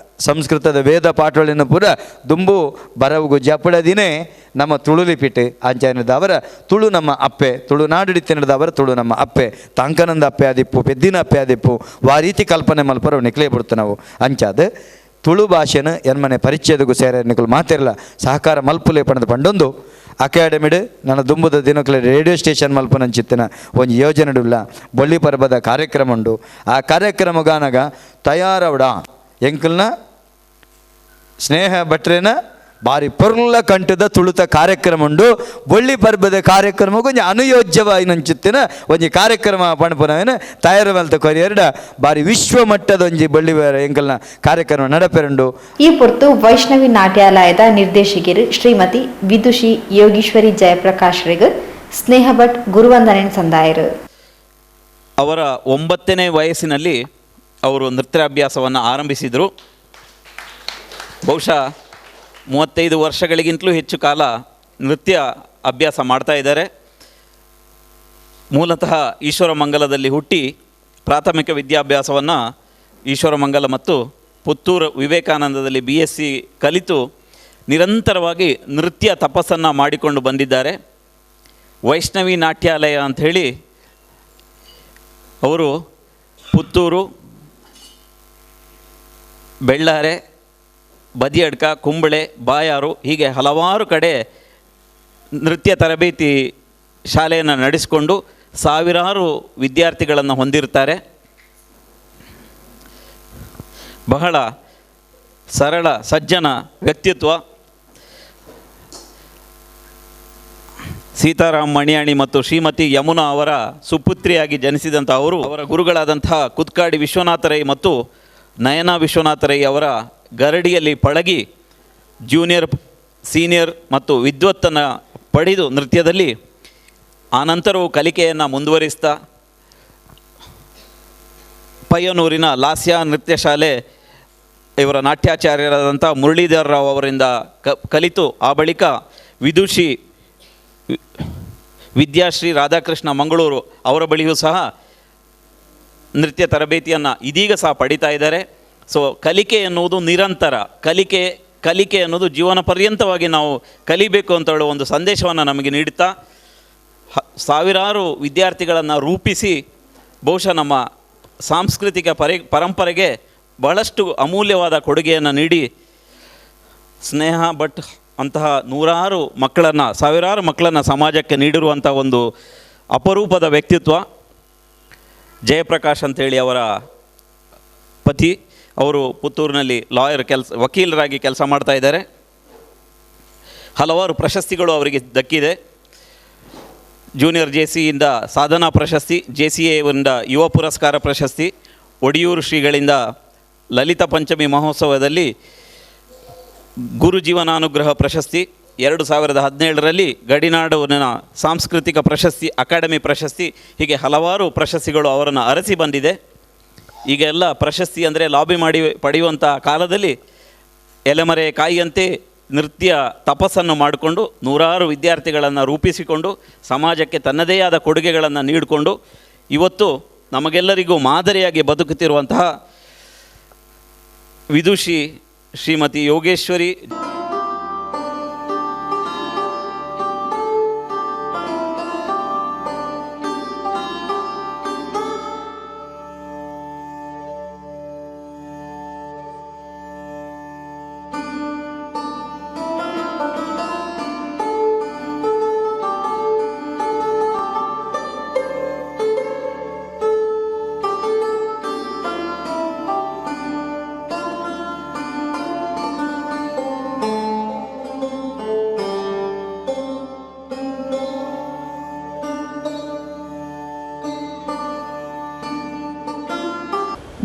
ಸಂಸ್ಕೃತದ ವೇದ ಪಾಠಗಳಿನ ಪೂರ ದುಂಬು ಬರವುಗು ಜಪಡದಿನೇ ನಮ್ಮ ತುಳು ಲಿಪಿಟ್ ಆಂಚಾಯನದವರ ತುಳು ನಮ್ಮ ಅಪ್ಪೆ, ತುಳುನಾಡಿಡಿತ್ತಿನದವರ ತುಳು ನಮ್ಮ ಅಪ್ಪೆ, ತಾಂಕನಂದ ಅಪ್ಪೆ ಆದಿಪ್ಪು, ಪೆದ್ದಿನ ಅಪ್ಪೆ ಆದಿಪ್ಪು, ವಾ ರೀತಿ ಕಲ್ಪನೆ ಮಲ್ಪರ ನಿಕ್ಲೇ ಬಿಡ್ತು ನಾವು. ಅಂಚಾದ ತುಳು ಭಾಷೆನ ಎನ್ಮನೆ ಪರಿಚಯದಗೂ ಸೇರ ನಿಕುಲು ಮಾತಿರಲ್ಲ ಸಹಕಾರ ಮಲ್ಪುಲೆ ಪಣದ ಪಂಡೊಂದು ಅಕಾಡೆಮಿಡ್ ನನ್ನ ದುಂಬುದ ದಿನಕ್ಲೆ ರೇಡಿಯೋ ಸ್ಟೇಷನ್ ಮಲ್ಪನಂಚಿತ್ತಿನ ಒಂಜಿ ಯೋಜನೆಡುಲ್ಲ ಬೊಳ್ಳಿ ಪರ್ಬದ ಕಾರ್ಯಕ್ರಮ ಉಂಡು. ಆ ಕಾರ್ಯಕ್ರಮ ಗಾನಗ ತಯಾರವಡ ಎಂಕಲ್ನ ಸ್ನೇಹ ಭಟ್ರೇನ ಬಾರಿ ಪೊರ್ಲ ಕಂಠದ ತುಳುತ ಕಾರ್ಯಕ್ರಮ ಉಂಡು. ಬೊಳ್ಳಿ ಪರ್ಬದ ಕಾರ್ಯಕ್ರಮ ಕೊಂಚ ಅನುಯೋಜ್ಯವಾಯಿನಂಚಿತ್ತಿನ ಒಂಜಿ ಕಾರ್ಯಕ್ರಮ ಪಣಪುನವೇನ ತಯಾರು ಮಲ್ತ ಕೊರಿಯರ್ಡ ಬಾರಿ ವಿಶ್ವ ಮಟ್ಟದ ಒಂಜಿ ಬೊಳ್ಳಿ ಎಂಕಲ್ನ ಕಾರ್ಯಕ್ರಮ ನಡಪೆರುಂಡು. ಈ ಪೊರ್ತು ವೈಷ್ಣವಿ ನಾಟ್ಯಾಲಯದ ನಿರ್ದೇಶಕಿಯರು ಶ್ರೀಮತಿ ವಿದುಷಿ ಯೋಗೀಶ್ವರಿ ಜಯಪ್ರಕಾಶ್ ರಿಗ್ ಸ್ನೇಹ ಭಟ್ ಗುರುವಂದನೆ ಸಂದಾಯರು. ಅವರ 9ನೇ ವಯಸ್ಸಿನಲ್ಲಿ ಅವರು ನೃತ್ಯಾಭ್ಯಾಸವನ್ನು ಆರಂಭಿಸಿದರು. ಬಹುಶಃ 35 ವರ್ಷಗಳಿಗಿಂತಲೂ ಹೆಚ್ಚು ಕಾಲ ನೃತ್ಯ ಅಭ್ಯಾಸ ಮಾಡ್ತಾ ಇದ್ದಾರೆ. ಮೂಲತಃ ಈಶ್ವರಮಂಗಲದಲ್ಲಿ ಹುಟ್ಟಿ ಪ್ರಾಥಮಿಕ ವಿದ್ಯಾಭ್ಯಾಸವನ್ನು ಈಶ್ವರಮಂಗಲ ಮತ್ತು ಪುತ್ತೂರು ವಿವೇಕಾನಂದದಲ್ಲಿ BSc ಕಲಿತು ನಿರಂತರವಾಗಿ ನೃತ್ಯ ತಪಸ್ಸನ್ನು ಮಾಡಿಕೊಂಡು ಬಂದಿದ್ದಾರೆ. ವೈಷ್ಣವಿ ನಾಟ್ಯಾಲಯ ಅಂಥೇಳಿ ಅವರು ಪುತ್ತೂರು, ಬೆಳ್ಳಾರೆ, ಬದಿಯಡ್ಕ, ಕುಂಬಳೆ, ಬಾಯಾರು ಹೀಗೆ ಹಲವಾರು ಕಡೆ ನೃತ್ಯ ತರಬೇತಿ ಶಾಲೆಯನ್ನು ನಡೆಸಿಕೊಂಡು ಸಾವಿರಾರು ವಿದ್ಯಾರ್ಥಿಗಳನ್ನು ಹೊಂದಿರ್ತಾರೆ. ಬಹಳ ಸರಳ ಸಜ್ಜನ ವ್ಯಕ್ತಿತ್ವ. ಸೀತಾರಾಮ್ ಮಣಿಯಾಣಿ ಮತ್ತು ಶ್ರೀಮತಿ ಯಮುನಾ ಅವರ ಸುಪುತ್ರಿಯಾಗಿ ಜನಿಸಿದಂಥ ಅವರು ಅವರ ಗುರುಗಳಾದಂಥ ಕುತ್ಕಾಡಿ ವಿಶ್ವನಾಥ ರೈ ಮತ್ತು ನಯನ ವಿಶ್ವನಾಥ ರೈ ಅವರ ಗರಡಿಯಲ್ಲಿ ಪಳಗಿ ಜೂನಿಯರ್, ಸೀನಿಯರ್ ಮತ್ತು ವಿದ್ವತ್ತನ್ನು ಪಡೆದು ನೃತ್ಯದಲ್ಲಿ ಆನಂತರವೂ ಕಲಿಕೆಯನ್ನು ಮುಂದುವರಿಸ್ತಾ ಪಯ್ಯನೂರಿನ ಲಾಸ್ಯ ನೃತ್ಯ ಶಾಲೆ ಇವರ ನಾಟ್ಯಾಚಾರ್ಯರಾದಂಥ ಮುರಳೀಧರ್ ರಾವ್ ಅವರಿಂದ ಕಲಿತು ಆ ಬಳಿಕ ವಿದುಷಿ ವಿದ್ಯಾಶ್ರೀ ರಾಧಾಕೃಷ್ಣ ಮಂಗಳೂರು ಅವರ ಬಳಿಯೂ ಸಹ ನೃತ್ಯ ತರಬೇತಿಯನ್ನು ಇದೀಗ ಸಹ ಪಡಿತಾ ಇದ್ದಾರೆ. ಕಲಿಕೆ ಎನ್ನುವುದು ನಿರಂತರ ಕಲಿಕೆ, ಕಲಿಕೆ ಅನ್ನೋದು ಜೀವನ ಪರ್ಯಂತವಾಗಿ ನಾವು ಕಲಿಬೇಕು ಅಂತ ಹೇಳುವ ಒಂದು ಸಂದೇಶವನ್ನು ನಮಗೆ ನೀಡುತ್ತಾ ಸಾವಿರಾರು ವಿದ್ಯಾರ್ಥಿಗಳನ್ನು ರೂಪಿಸಿ ಬಹುಶಃ ನಮ್ಮ ಸಾಂಸ್ಕೃತಿಕ ಪರಂಪರೆಗೆ ಬಹಳಷ್ಟು ಅಮೂಲ್ಯವಾದ ಕೊಡುಗೆಯನ್ನು ನೀಡಿ ಸ್ನೇಹ ಭಟ್ ಅಂತಹ ನೂರಾರು ಮಕ್ಕಳನ್ನು, ಸಾವಿರಾರು ಮಕ್ಕಳನ್ನು ಸಮಾಜಕ್ಕೆ ನೀಡಿರುವಂಥ ಒಂದು ಅಪರೂಪದ ವ್ಯಕ್ತಿತ್ವ. ಜಯಪ್ರಕಾಶ್ ಅಂತೇಳಿ ಅವರ ಪತಿ, ಅವರು ಪುತ್ತೂರಿನಲ್ಲಿ ಲಾಯರ್ ವಕೀಲರಾಗಿ ಕೆಲಸ ಮಾಡ್ತಾ ಇದ್ದಾರೆ. ಹಲವಾರು ಪ್ರಶಸ್ತಿಗಳು ಅವರಿಗೆ ದಕ್ಕಿದೆ. ಜೂನಿಯರ್ ಜೆ ಸಿಯಿಂದ ಸಾಧನಾ ಪ್ರಶಸ್ತಿ, ಜೆ ಸಿ ಎಯಿಂದ ಯುವ ಪುರಸ್ಕಾರ ಪ್ರಶಸ್ತಿ, ಒಡಿಯೂರು ಶ್ರೀಗಳಿಂದ ಲಲಿತ ಪಂಚಮಿ ಮಹೋತ್ಸವದಲ್ಲಿ ಗುರುಜೀವನಾನುಗ್ರಹ ಪ್ರಶಸ್ತಿ, 2017ರಲ್ಲಿ ಗಡಿನಾಡುವಿನ ಸಾಂಸ್ಕೃತಿಕ ಪ್ರಶಸ್ತಿ, ಅಕಾಡೆಮಿ ಪ್ರಶಸ್ತಿ, ಹೀಗೆ ಹಲವಾರು ಪ್ರಶಸ್ತಿಗಳು ಅವರನ್ನು ಅರಸಿ ಬಂದಿದೆ. ಈಗ ಎಲ್ಲ ಪ್ರಶಸ್ತಿ ಅಂದರೆ ಲಾಬಿ ಮಾಡಿ ಪಡೆಯುವಂಥ ಕಾಲದಲ್ಲಿ ಎಲೆಮರೆ ಕಾಯಿಯಂತೆ ನೃತ್ಯ ತಪಸ್ಸನ್ನು ಮಾಡಿಕೊಂಡು ನೂರಾರು ವಿದ್ಯಾರ್ಥಿಗಳನ್ನು ರೂಪಿಸಿಕೊಂಡು ಸಮಾಜಕ್ಕೆ ತನ್ನದೇ ಆದ ಕೊಡುಗೆಗಳನ್ನು ನೀಡಿಕೊಂಡು ಇವತ್ತು ನಮಗೆಲ್ಲರಿಗೂ ಮಾದರಿಯಾಗಿ ಬದುಕುತ್ತಿರುವಂತಹ ವಿದುಷಿ ಶ್ರೀಮತಿ ಯೋಗೇಶ್ವರಿ.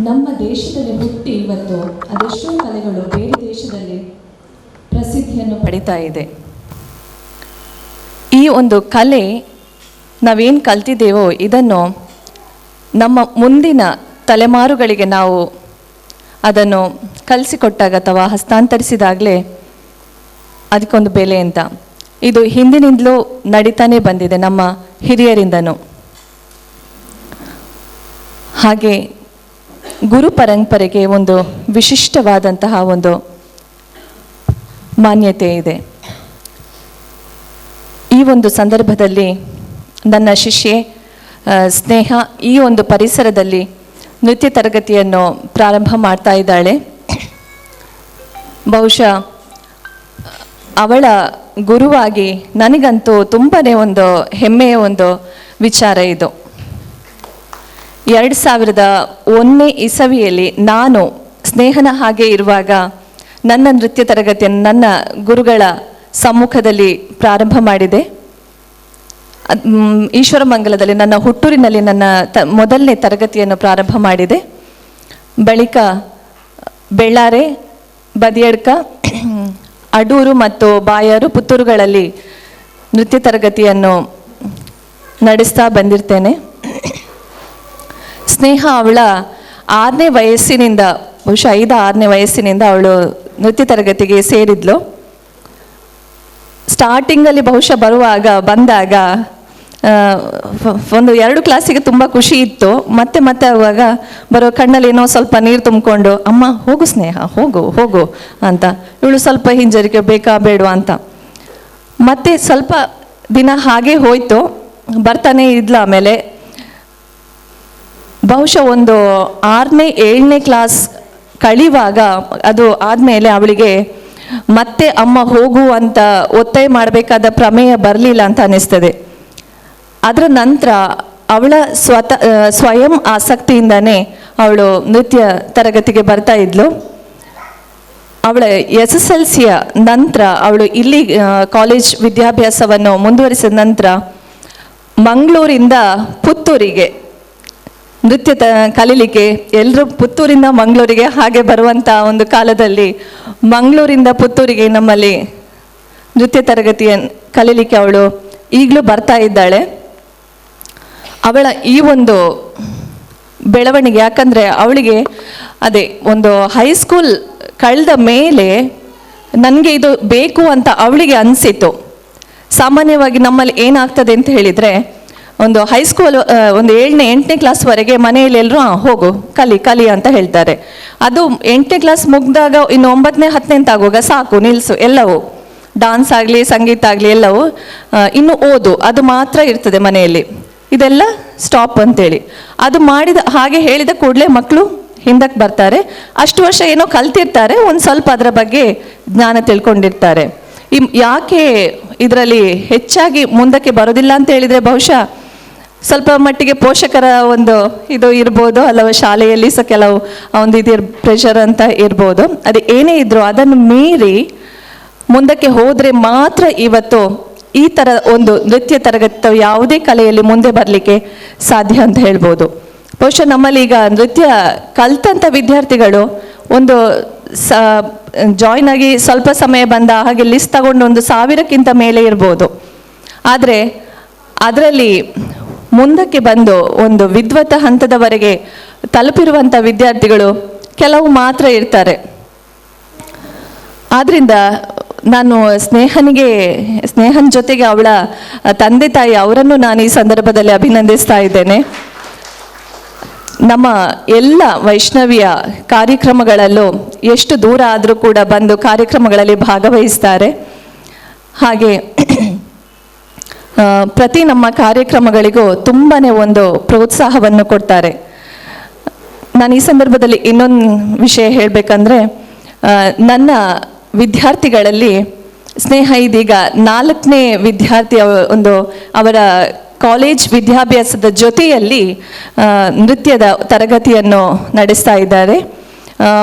ನಮ್ಮ ದೇಶದಲ್ಲಿ ಹುಟ್ಟಿ ಇವತ್ತು ಅದೆಷ್ಟೋ ಕಲೆಗಳು ಬೇರೆ ದೇಶದಲ್ಲಿ ಪ್ರಸಿದ್ಧಿಯನ್ನು ಪಡಿತಾ ಇದೆ. ಈ ಒಂದು ಕಲೆ ನಾವೇನು ಕಲ್ತಿದ್ದೇವೋ ಇದನ್ನು ನಮ್ಮ ಮುಂದಿನ ತಲೆಮಾರುಗಳಿಗೆ ನಾವು ಅದನ್ನು ಕಲಿಸಿಕೊಟ್ಟಾಗ ಅಥವಾ ಹಸ್ತಾಂತರಿಸಿದಾಗಲೇ ಅದಕ್ಕೊಂದು ಬೆಲೆ ಅಂತ. ಇದು ಹಿಂದಿನಿಂದಲೂ ನಡೀತಾನೆ ಬಂದಿದೆ ನಮ್ಮ ಹಿರಿಯರಿಂದನೂ. ಹಾಗೆ ಗುರು ಪರಂಪರೆಗೆ ಒಂದು ವಿಶಿಷ್ಟವಾದಂತಹ ಒಂದು ಮಾನ್ಯತೆ ಇದೆ. ಈ ಒಂದು ಸಂದರ್ಭದಲ್ಲಿ ನನ್ನ ಶಿಷ್ಯೆ ಸ್ನೇಹ ಈ ಒಂದು ಪರಿಸರದಲ್ಲಿ ನೃತ್ಯ ತರಗತಿಯನ್ನು ಪ್ರಾರಂಭ ಮಾಡ್ತಾ ಇದ್ದಾಳೆ. ಬಹುಶಃ ಅವಳ ಗುರುವಾಗಿ ನನಗಂತೂ ತುಂಬಾ ಒಂದು ಹೆಮ್ಮೆಯ ಒಂದು ವಿಚಾರ ಇದು. 2001ನೇ ಇಸವಿಯಲ್ಲಿ ನಾನು ಸ್ನೇಹನ ಹಾಗೆ ಇರುವಾಗ ನನ್ನ ನೃತ್ಯ ತರಗತಿಯನ್ನು ನನ್ನ ಗುರುಗಳ ಸಮ್ಮುಖದಲ್ಲಿ ಪ್ರಾರಂಭ ಮಾಡಿದೆ. ಈಶ್ವರಮಂಗಲದಲ್ಲಿ ನನ್ನ ಹುಟ್ಟೂರಿನಲ್ಲಿ ನನ್ನ ಮೊದಲನೇ ತರಗತಿಯನ್ನು ಪ್ರಾರಂಭ ಮಾಡಿದೆ. ಬಳಿಕ ಬೆಳ್ಳಾರೆ, ಬದಿಯಡ್ಕ, ಅಡೂರು ಮತ್ತು ಬಾಯಾರು, ಪುತ್ತೂರುಗಳಲ್ಲಿ ನೃತ್ಯ ತರಗತಿಯನ್ನು ನಡೆಸ್ತಾ ಬಂದಿರ್ತೇನೆ. ಸ್ನೇಹ ಅವಳ 6ನೇ ವಯಸ್ಸಿನಿಂದ, ಬಹುಶಃ 5-6ನೇ ವಯಸ್ಸಿನಿಂದ ಅವಳು ನೃತ್ಯ ತರಗತಿಗೆ ಸೇರಿದ್ಲು. ಸ್ಟಾರ್ಟಿಂಗಲ್ಲಿ ಬಹುಶಃ ಬಂದಾಗ ಒಂದು 2 ಕ್ಲಾಸಿಗೆ ತುಂಬ ಖುಷಿ ಇತ್ತು. ಮತ್ತೆ ಮತ್ತೆ ಆಗುವಾಗ ಬರೋ ಕಣ್ಣಲ್ಲಿ ಏನೋ ಸ್ವಲ್ಪ ನೀರು ತುಂಬಿಕೊಂಡು, ಅಮ್ಮ ಹೋಗು ಸ್ನೇಹ, ಹೋಗು ಹೋಗು ಅಂತ. ಇವಳು ಸ್ವಲ್ಪ ಹಿಂಜರಿಕೆ, ಬೇಕಾ ಬೇಡವಾ ಅಂತ. ಮತ್ತೆ ಸ್ವಲ್ಪ ದಿನ ಹಾಗೆ ಹೋಯ್ತು, ಬರ್ತಾನೆ ಇದ್ಲು. ಆಮೇಲೆ ಬಹುಶಃ ಒಂದು 6ನೇ 7ನೇ ಕ್ಲಾಸ್ ಕಳೀವಾಗ, ಅದು ಆದಮೇಲೆ ಅವಳಿಗೆ ಮತ್ತೆ ಅಮ್ಮ ಹೋಗು ಅಂತ ಒತ್ತಾಯ ಮಾಡಬೇಕಾದ ಪ್ರಮೇಯ ಬರಲಿಲ್ಲ ಅಂತ ಅನ್ನಿಸ್ತದೆ. ಅದರ ನಂತರ ಅವಳ ಸ್ವಯಂ ಆಸಕ್ತಿಯಿಂದನೇ ಅವಳು ನೃತ್ಯ ತರಗತಿಗೆ ಬರ್ತಾ ಇದ್ಲು. ಅವಳ SSLCಯ ನಂತರ ಅವಳು ಇಲ್ಲಿ ಕಾಲೇಜ್ ವಿದ್ಯಾಭ್ಯಾಸವನ್ನು ಮುಂದುವರಿಸಿದ ನಂತರ ಮಂಗಳೂರಿಂದ ಪುತ್ತೂರಿಗೆ ನೃತ್ಯ ಕಲೀಲಿಕ್ಕೆ, ಎಲ್ಲರೂ ಪುತ್ತೂರಿಂದ ಮಂಗಳೂರಿಗೆ ಹಾಗೆ ಬರುವಂಥ ಒಂದು ಕಾಲದಲ್ಲಿ ಮಂಗಳೂರಿಂದ ಪುತ್ತೂರಿಗೆ ನಮ್ಮಲ್ಲಿ ನೃತ್ಯ ತರಗತಿಯನ್ನು ಕಲೀಲಿಕ್ಕೆ ಅವಳು ಈಗಲೂ ಬರ್ತಾ ಇದ್ದಾಳೆ. ಅವಳ ಈ ಒಂದು ಬೆಳವಣಿಗೆ, ಯಾಕಂದರೆ ಅವಳಿಗೆ ಅದೇ ಒಂದು ಹೈಸ್ಕೂಲ್ ಕಳೆದ ಮೇಲೆ ನನಗೆ ಇದು ಬೇಕು ಅಂತ ಅವಳಿಗೆ ಅನಿಸಿತು. ಸಾಮಾನ್ಯವಾಗಿ ನಮ್ಮಲ್ಲಿ ಏನಾಗ್ತದೆ ಅಂತ ಹೇಳಿದರೆ, ಒಂದು ಹೈಸ್ಕೂಲ್ ಒಂದು 7ನೇ 8ನೇ ಕ್ಲಾಸ್ವರೆಗೆ ಮನೆಯಲ್ಲಿ ಎಲ್ಲರೂ ಹೋಗು ಕಲಿ ಕಲಿ ಅಂತ ಹೇಳ್ತಾರೆ. ಅದು 8ನೇ ಕ್ಲಾಸ್ ಮುಗಿದಾಗ ಇನ್ನು 9ನೇ 10ನೇ ಅಂತ ಆಗುವಾಗ ಸಾಕು ನಿಲ್ಲಿಸು, ಎಲ್ಲವೂ ಡಾನ್ಸ್ ಆಗಲಿ ಸಂಗೀತ ಆಗಲಿ ಎಲ್ಲವೂ ಇನ್ನು ಓದು ಅದು ಮಾತ್ರ ಇರ್ತದೆ ಮನೆಯಲ್ಲಿ, ಇದೆಲ್ಲ ಸ್ಟಾಪ್ ಅಂತೇಳಿ. ಅದು ಮಾಡಿದ ಹಾಗೆ ಹೇಳಿದ ಕೂಡಲೇ ಮಕ್ಕಳು ಹಿಂದಕ್ಕೆ ಬರ್ತಾರೆ. ಅಷ್ಟು ವರ್ಷ ಏನೋ ಕಲ್ತಿರ್ತಾರೆ, ಒಂದು ಸ್ವಲ್ಪ ಅದರ ಬಗ್ಗೆ ಜ್ಞಾನ ತಿಳ್ಕೊಂಡಿರ್ತಾರೆ. ಈ ಯಾಕೆ ಇದರಲ್ಲಿ ಹೆಚ್ಚಾಗಿ ಮುಂದಕ್ಕೆ ಬರೋದಿಲ್ಲ ಅಂತ ಹೇಳಿದರೆ, ಬಹುಶಃ ಸ್ವಲ್ಪ ಮಟ್ಟಿಗೆ ಪೋಷಕರ ಒಂದು ಇದು ಇರ್ಬೋದು, ಅಲ್ಲವ ಶಾಲೆಯಲ್ಲಿ ಸಹ ಕೆಲವು ಒಂದು ಇದು ಪ್ರೆಷರ್ ಅಂತ ಇರ್ಬೋದು. ಅದು ಏನೇ ಇದ್ರೂ ಅದನ್ನು ಮೀರಿ ಮುಂದಕ್ಕೆ ಹೋದರೆ ಮಾತ್ರ ಇವತ್ತು ಈ ಥರ ಒಂದು ನೃತ್ಯ ತರಗತಿ ಯಾವುದೇ ಕಲೆಯಲ್ಲಿ ಮುಂದೆ ಬರಲಿಕ್ಕೆ ಸಾಧ್ಯ ಅಂತ ಹೇಳ್ಬೋದು. ಬಹುಶಃ ನಮ್ಮಲ್ಲಿ ಈಗ ನೃತ್ಯ ಕಲ್ತಂಥ ವಿದ್ಯಾರ್ಥಿಗಳು ಒಂದು ಜಾಯ್ನ್ ಆಗಿ ಸ್ವಲ್ಪ ಸಮಯ ಬಂದ ಹಾಗೆ ಲಿಸ್ಟ್ ತಗೊಂಡು 1,000ಕ್ಕಿಂತ ಮೇಲೆ ಇರ್ಬೋದು. ಆದರೆ ಅದರಲ್ಲಿ ಮುಂದಕ್ಕೆ ಬಂದು ಒಂದು ವಿದ್ವತ್ ಹಂತದವರೆಗೆ ತಲುಪಿರುವಂಥ ವಿದ್ಯಾರ್ಥಿಗಳು ಕೆಲವು ಮಾತ್ರ ಇರ್ತಾರೆ. ಆದ್ದರಿಂದ ನಾನು ಸ್ನೇಹನ ಜೊತೆಗೆ ಅವಳ ತಂದೆ ತಾಯಿ ಅವರನ್ನು ನಾನು ಈ ಸಂದರ್ಭದಲ್ಲಿ ಅಭಿನಂದಿಸ್ತಾ ಇದ್ದೇನೆ. ನಮ್ಮ ಎಲ್ಲ ವೈಷ್ಣವಿಯ ಕಾರ್ಯಕ್ರಮಗಳಲ್ಲೂ ಎಷ್ಟು ದೂರ ಆದರೂ ಕೂಡ ಬಂದು ಕಾರ್ಯಕ್ರಮಗಳಲ್ಲಿ ಭಾಗವಹಿಸ್ತಾರೆ. ಹಾಗೆ ಪ್ರತಿ ನಮ್ಮ ಕಾರ್ಯಕ್ರಮಗಳಿಗೂ ತುಂಬಾ ಒಂದು ಪ್ರೋತ್ಸಾಹವನ್ನು ಕೊಡ್ತಾರೆ. ನಾನು ಈ ಸಂದರ್ಭದಲ್ಲಿ ಇನ್ನೊಂದು ವಿಷಯ ಹೇಳಬೇಕಂದ್ರೆ, ನನ್ನ ವಿದ್ಯಾರ್ಥಿಗಳಲ್ಲಿ ಸ್ನೇಹ ಇದೀಗ 4ನೇ ವಿದ್ಯಾರ್ಥಿಯ ಒಂದು ಅವರ ಕಾಲೇಜ್ ವಿದ್ಯಾಭ್ಯಾಸದ ಜೊತೆಯಲ್ಲಿ ನೃತ್ಯದ ತರಗತಿಯನ್ನು ನಡೆಸ್ತಾ ಇದ್ದಾರೆ.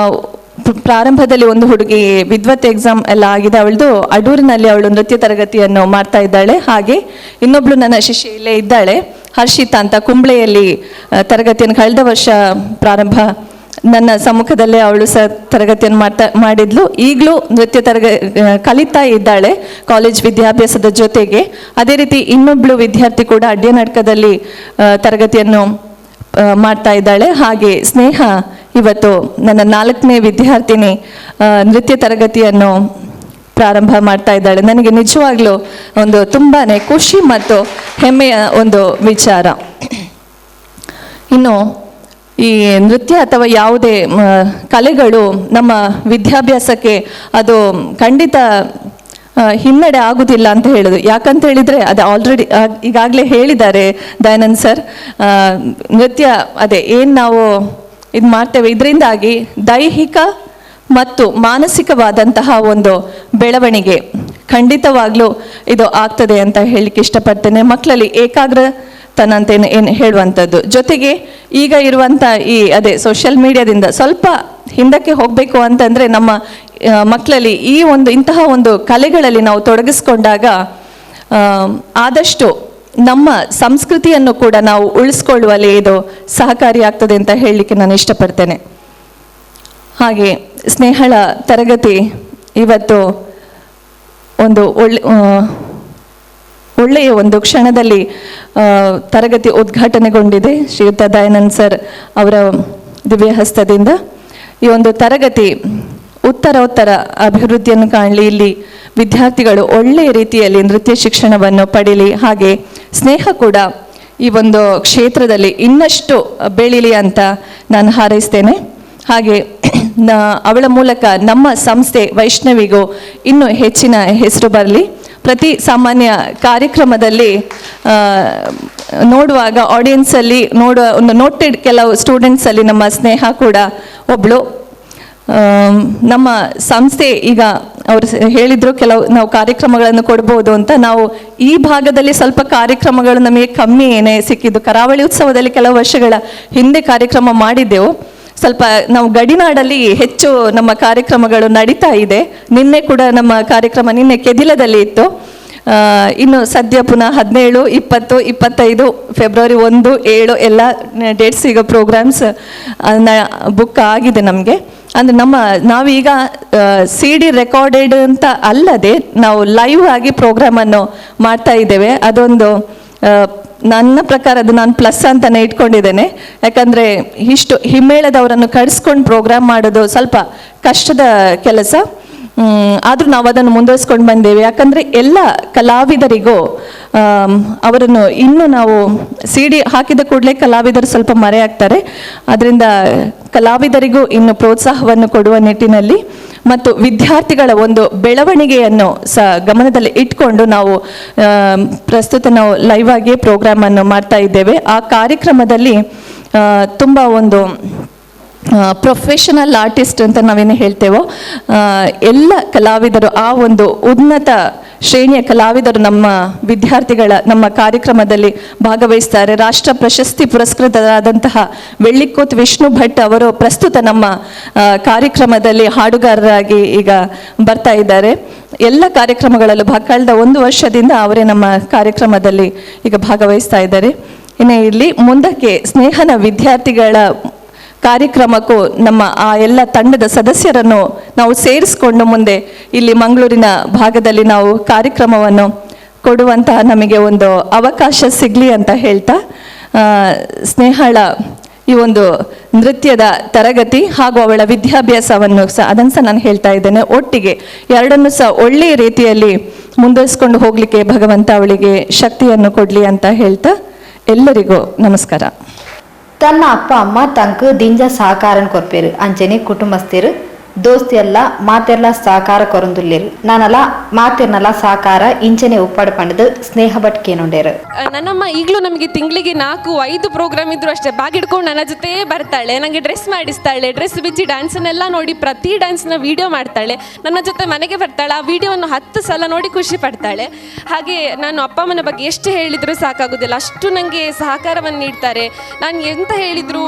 ಪ್ರಾರಂಭದಲ್ಲಿ ಒಂದು ಹುಡುಗಿ ವಿದ್ವತ್ ಎಕ್ಸಾಮ್ ಎಲ್ಲ ಆಗಿದೆ ಅವಳದು, ಅಡೂರಿನಲ್ಲಿ ಅವಳು ನೃತ್ಯ ತರಗತಿಯನ್ನು ಮಾಡ್ತಾ ಇದ್ದಾಳೆ. ಹಾಗೆ ಇನ್ನೊಬ್ಳು ನನ್ನ ಶಿಷ್ಯ ಇಲ್ಲೇ ಇದ್ದಾಳೆ, ಹರ್ಷಿತಾ ಅಂತ, ಕುಂಬ್ಳೆಯಲ್ಲಿ ತರಗತಿಯನ್ನು ಕಳೆದ ವರ್ಷ ಪ್ರಾರಂಭ ನನ್ನ ಸಮ್ಮುಖದಲ್ಲೇ ಅವಳು ಸಹ ತರಗತಿಯನ್ನು ಮಾಡಿದ್ಲು. ಈಗಲೂ ನೃತ್ಯ ಕಲಿತಾ ಇದ್ದಾಳೆ ಕಾಲೇಜ್ ವಿದ್ಯಾಭ್ಯಾಸದ ಜೊತೆಗೆ. ಅದೇ ರೀತಿ ಇನ್ನೊಬ್ಳು ವಿದ್ಯಾರ್ಥಿ ಕೂಡ ಅಡ್ಯನಾಟಕದಲ್ಲಿ ತರಗತಿಯನ್ನು ಮಾಡ್ತಾ ಇದ್ದಾಳೆ. ಹಾಗೆ ಸ್ನೇಹ ಇವತ್ತು ನನ್ನ 4ನೇ ವಿದ್ಯಾರ್ಥಿನಿ ನೃತ್ಯ ತರಗತಿಯನ್ನು ಪ್ರಾರಂಭ ಮಾಡ್ತಾ ಇದ್ದಾಳೆ. ನನಗೆ ನಿಜವಾಗ್ಲೂ ಒಂದು ತುಂಬಾ ಖುಷಿ ಮತ್ತು ಹೆಮ್ಮೆಯ ಒಂದು ವಿಚಾರ. ಇನ್ನು ಈ ನೃತ್ಯ ಅಥವಾ ಯಾವುದೇ ಕಲೆಗಳು ನಮ್ಮ ವಿದ್ಯಾಭ್ಯಾಸಕ್ಕೆ ಅದು ಖಂಡಿತ ಹಿನ್ನಡೆ ಆಗುವುದಿಲ್ಲ ಅಂತ ಹೇಳೋದು. ಯಾಕಂತ ಹೇಳಿದರೆ ಅದು ಆಲ್ರೆಡಿ ಈಗಾಗಲೇ ಹೇಳಿದ್ದಾರೆ ದಯಾನಂದ್ ಸರ್. ನೃತ್ಯ ಅದೇ ಏನು ನಾವು ಇದು ಮಾಡ್ತೇವೆ, ಇದರಿಂದಾಗಿ ದೈಹಿಕ ಮತ್ತು ಮಾನಸಿಕವಾದಂತಹ ಒಂದು ಬೆಳವಣಿಗೆ ಖಂಡಿತವಾಗ್ಲೂ ಇದು ಆಗ್ತದೆ ಅಂತ ಹೇಳಲಿಕ್ಕೆ ಇಷ್ಟಪಡ್ತೇನೆ. ಮಕ್ಕಳಲ್ಲಿ ಏಕಾಗ್ರತನ ಅಂತ ಏನು ಹೇಳುವಂಥದ್ದು. ಜೊತೆಗೆ ಈಗ ಇರುವಂಥ ಈ ಅದೇ ಸೋಷಿಯಲ್ ಮೀಡಿಯಾದಿಂದ ಸ್ವಲ್ಪ ಹಿಂದಕ್ಕೆ ಹೋಗಬೇಕು ಅಂತಂದರೆ ನಮ್ಮ ಮಕ್ಕಳಲ್ಲಿ ಈ ಒಂದು ಇಂತಹ ಒಂದು ಕಲೆಗಳಲ್ಲಿ ನಾವು ತೊಡಗಿಸ್ಕೊಂಡಾಗ ಆದಷ್ಟು ನಮ್ಮ ಸಂಸ್ಕೃತಿಯನ್ನು ಕೂಡ ನಾವು ಉಳಿಸ್ಕೊಳ್ಳುವಲ್ಲಿ ಇದು ಸಹಕಾರಿಯಾಗ್ತದೆ ಅಂತ ಹೇಳಲಿಕ್ಕೆ ನಾನು ಇಷ್ಟಪಡ್ತೇನೆ. ಹಾಗೆ ಸ್ನೇಹಳ ತರಗತಿ ಇವತ್ತು ಒಂದು ಒಳ್ಳೆಯ ಒಂದು ಕ್ಷಣದಲ್ಲಿ ತರಗತಿ ಉದ್ಘಾಟನೆಗೊಂಡಿದೆ ಶ್ರೀಯುತ ದಯಾನಂದ್ ಸರ್ ಅವರ ದಿವ್ಯ ಹಸ್ತದಿಂದ. ಈ ಒಂದು ತರಗತಿ ಉತ್ತರೋತ್ತರ ಅಭಿವೃದ್ಧಿಯನ್ನು ಕಾಣಲಿ, ಇಲ್ಲಿ ವಿದ್ಯಾರ್ಥಿಗಳು ಒಳ್ಳೆಯ ರೀತಿಯಲ್ಲಿ ನೃತ್ಯ ಶಿಕ್ಷಣವನ್ನು ಪಡೀಲಿ, ಹಾಗೆ ಸ್ನೇಹ ಕೂಡ ಈ ಒಂದು ಕ್ಷೇತ್ರದಲ್ಲಿ ಇನ್ನಷ್ಟು ಬೆಳೀಲಿ ಅಂತ ನಾನು ಹಾರೈಸ್ತೇನೆ. ಹಾಗೆ ಅವಳ ಮೂಲಕ ನಮ್ಮ ಸಂಸ್ಥೆ ವೈಷ್ಣವಿಗೂ ಇನ್ನೂ ಹೆಚ್ಚಿನ ಹೆಸರು ಬರಲಿ. ಪ್ರತಿ ಸಾಮಾನ್ಯ ಕಾರ್ಯಕ್ರಮದಲ್ಲಿ ನೋಡುವಾಗ ಆಡಿಯನ್ಸಲ್ಲಿ ನೋಡುವ ಒಂದು ನೋಟೆಡ್ ಕೆಲವು ಸ್ಟೂಡೆಂಟ್ಸಲ್ಲಿ ನಮ್ಮ ಸ್ನೇಹ ಕೂಡ ಒಬ್ಬಳು. ನಮ್ಮ ಸಂಸ್ಥೆ ಈಗ ಅವರು ಹೇಳಿದರು ಕೆಲವು ನಾವು ಕಾರ್ಯಕ್ರಮಗಳನ್ನು ಕೊಡ್ಬೋದು ಅಂತ. ನಾವು ಈ ಭಾಗದಲ್ಲಿ ಸ್ವಲ್ಪ ಕಾರ್ಯಕ್ರಮಗಳು ನಮಗೆ ಕಮ್ಮಿ ಏನೇ ಸಿಕ್ಕಿದ್ದು. ಕರಾವಳಿ ಉತ್ಸವದಲ್ಲಿ ಕೆಲವು ವರ್ಷಗಳ ಹಿಂದೆ ಕಾರ್ಯಕ್ರಮ ಮಾಡಿದ್ದೆವು. ಸ್ವಲ್ಪ ನಾವು ಗಡಿನಾಡಲ್ಲಿ ಹೆಚ್ಚು ನಮ್ಮ ಕಾರ್ಯಕ್ರಮಗಳು ನಡೀತಾ ಇದೆ. ನಿನ್ನೆ ಕೂಡ ನಮ್ಮ ಕಾರ್ಯಕ್ರಮ ನಿನ್ನೆ ಕೆದಿಲದಲ್ಲಿ ಇತ್ತು. ಇನ್ನು ಸದ್ಯ ಪುನಃ 17, 20, 25 ಫೆಬ್ರವರಿ 1, 7 ಎಲ್ಲ ಡೇಟ್ಸ್ ಈಗ ಪ್ರೋಗ್ರಾಮ್ಸ್ ಬುಕ್ ಆಗಿದೆ ನಮಗೆ. ಅಂದರೆ ನಾವೀಗ CD recorded ಅಂತ ಅಲ್ಲದೆ ನಾವು ಲೈವ್ ಆಗಿ ಪ್ರೋಗ್ರಾಮನ್ನು ಮಾಡ್ತಾ ಇದ್ದೇವೆ. ಅದೊಂದು ನನ್ನ ಪ್ರಕಾರ ಅದು ನಾನು ಪ್ಲಸ್ ಅಂತಲೇ ಇಟ್ಕೊಂಡಿದ್ದೇನೆ. ಯಾಕಂದರೆ ಇಷ್ಟು ಹಿಮ್ಮೇಳದವರನ್ನು ಕರೆಸ್ಕೊಂಡು ಪ್ರೋಗ್ರಾಮ್ ಮಾಡೋದು ಸ್ವಲ್ಪ ಕಷ್ಟದ ಕೆಲಸ. ಆದರೂ ನಾವು ಅದನ್ನು ಮುಂದುವರಿಸ್ಕೊಂಡು ಬಂದೇವೆ. ಯಾಕಂದರೆ ಎಲ್ಲ ಕಲಾವಿದರಿಗೂ ಅವರನ್ನು ಇನ್ನೂ ನಾವು CD ಹಾಕಿದ ಕೂಡಲೇ ಕಲಾವಿದರು ಸ್ವಲ್ಪ ಮರೆಯಾಗ್ತಾರೆ. ಅದರಿಂದ ಕಲಾವಿದರಿಗೂ ಇನ್ನು ಪ್ರೋತ್ಸಾಹವನ್ನು ಕೊಡುವ ನಿಟ್ಟಿನಲ್ಲಿ ಮತ್ತು ವಿದ್ಯಾರ್ಥಿಗಳ ಒಂದು ಬೆಳವಣಿಗೆಯನ್ನು ಸಹ ಗಮನದಲ್ಲಿ ಇಟ್ಕೊಂಡು ನಾವು ಪ್ರಸ್ತುತ ನಾವು ಲೈವ್ ಆಗಿಯೇ ಪ್ರೋಗ್ರಾಮನ್ನು ಮಾಡ್ತಾ ಇದ್ದೇವೆ. ಆ ಕಾರ್ಯಕ್ರಮದಲ್ಲಿ ತುಂಬ ಒಂದು ಪ್ರೊಫೆಷನಲ್ ಆರ್ಟಿಸ್ಟ್ ಅಂತ ನಾವೇನು ಹೇಳ್ತೇವೋ ಎಲ್ಲ ಕಲಾವಿದರು, ಆ ಒಂದು ಉನ್ನತ ಶ್ರೇಣಿಯ ಕಲಾವಿದರು ನಮ್ಮ ವಿದ್ಯಾರ್ಥಿಗಳ ನಮ್ಮ ಕಾರ್ಯಕ್ರಮದಲ್ಲಿ ಭಾಗವಹಿಸ್ತಾರೆ. ರಾಷ್ಟ್ರ ಪ್ರಶಸ್ತಿ ಪುರಸ್ಕೃತರಾದಂತಹ ವೆಳ್ಳಿಕೋತ್ ವಿಷ್ಣು ಭಟ್ ಅವರು ಪ್ರಸ್ತುತ ನಮ್ಮ ಕಾರ್ಯಕ್ರಮದಲ್ಲಿ ಹಾಡುಗಾರರಾಗಿ ಈಗ ಬರ್ತಾ ಇದ್ದಾರೆ. ಎಲ್ಲ ಕಾರ್ಯಕ್ರಮಗಳಲ್ಲೂ ಕಳೆದ 1 ವರ್ಷದಿಂದ ಅವರೇ ನಮ್ಮ ಕಾರ್ಯಕ್ರಮದಲ್ಲಿ ಈಗ ಭಾಗವಹಿಸ್ತಾ ಇದ್ದಾರೆ. ಇನ್ನು ಇಲ್ಲಿ ಮುಂದಕ್ಕೆ ಸ್ನೇಹನ ವಿದ್ಯಾರ್ಥಿಗಳ ಕಾರ್ಯಕ್ರಮಕ್ಕೂ ನಮ್ಮ ಆ ಎಲ್ಲ ತಂಡದ ಸದಸ್ಯರನ್ನು ನಾವು ಸೇರಿಸಿಕೊಂಡು ಮುಂದೆ ಇಲ್ಲಿ ಮಂಗಳೂರಿನ ಭಾಗದಲ್ಲಿ ನಾವು ಕಾರ್ಯಕ್ರಮವನ್ನು ಕೊಡುವಂತಹ ನಮಗೆ ಒಂದು ಅವಕಾಶ ಸಿಗಲಿ ಅಂತ ಹೇಳ್ತಾ ಸ್ನೇಹಳ ಈ ಒಂದು ನೃತ್ಯದ ತರಗತಿ ಹಾಗೂ ಅವಳ ವಿದ್ಯಾಭ್ಯಾಸವನ್ನು ಸಹ ಅದನ್ನು ಸಹ ನಾನು ಹೇಳ್ತಾ ಇದ್ದೇನೆ. ಒಟ್ಟಿಗೆ ಎರಡನ್ನೂ ಸಹ ಒಳ್ಳೆಯ ರೀತಿಯಲ್ಲಿ ಮುಂದುವರಿಸ್ಕೊಂಡು ಹೋಗಲಿಕ್ಕೆ ಭಗವಂತ ಅವಳಿಗೆ ಶಕ್ತಿಯನ್ನು ಕೊಡಲಿ ಅಂತ ಹೇಳ್ತಾ ಎಲ್ಲರಿಗೂ ನಮಸ್ಕಾರ. ತನ್ನ ಅಪ್ಪ ಅಮ್ಮ ತಂಕ್ ದಿಂಜ ಸಹಕಾರ ಕೊರ್ಪೇರು ಅಂಚನೆ ಕುಟುಂಬಸ್ಥರು ದೋಸ್ತಿಯೆಲ್ಲ ಮಾತೆಲ್ಲ ಸಹಕಾರ ಕೊರಂದುಲ್ಲೇರು ನಾನಲ್ಲ ಮಾತೆರ್ನಲ್ಲ ಸಹಕಾರ ಇಂಚನೆ ಉಪ್ಪಾಡು ಪಂಡದು ಸ್ನೇಹ ಭಟ್ ಕೇನುಂಡೇರು. ನನ್ನಮ್ಮ ಈಗಲೂ ನಮಗೆ ತಿಂಗಳಿಗೆ 4-5 ಪ್ರೋಗ್ರಾಮ್ ಇದ್ರೂ ಅಷ್ಟೇ ಬ್ಯಾಗ್ ಹಿಡ್ಕೊಂಡು ನನ್ನ ಜೊತೆ ಬರ್ತಾಳೆ, ನನಗೆ ಡ್ರೆಸ್ ಮಾಡಿಸ್ತಾಳೆ, ಡ್ರೆಸ್ ಬಿಚ್ಚಿ ಡ್ಯಾನ್ಸನ್ನೆಲ್ಲ ನೋಡಿ ಪ್ರತಿ ಡ್ಯಾನ್ಸ್ನ ವೀಡಿಯೋ ಮಾಡ್ತಾಳೆ, ನನ್ನ ಜೊತೆ ಮನೆಗೆ ಬರ್ತಾಳೆ, ಆ ವಿಡಿಯೋವನ್ನು 10 ಸಲ ನೋಡಿ ಖುಷಿ ಪಡ್ತಾಳೆ. ಹಾಗೆ ನಾನು ಅಪ್ಪ ಅಮ್ಮನ ಬಗ್ಗೆ ಎಷ್ಟು ಹೇಳಿದರೂ ಸಾಕಾಗೋದಿಲ್ಲ, ಅಷ್ಟು ನನಗೆ ಸಹಕಾರವನ್ನು ನೀಡ್ತಾರೆ. ನಾನು ಎಂತ ಹೇಳಿದರೂ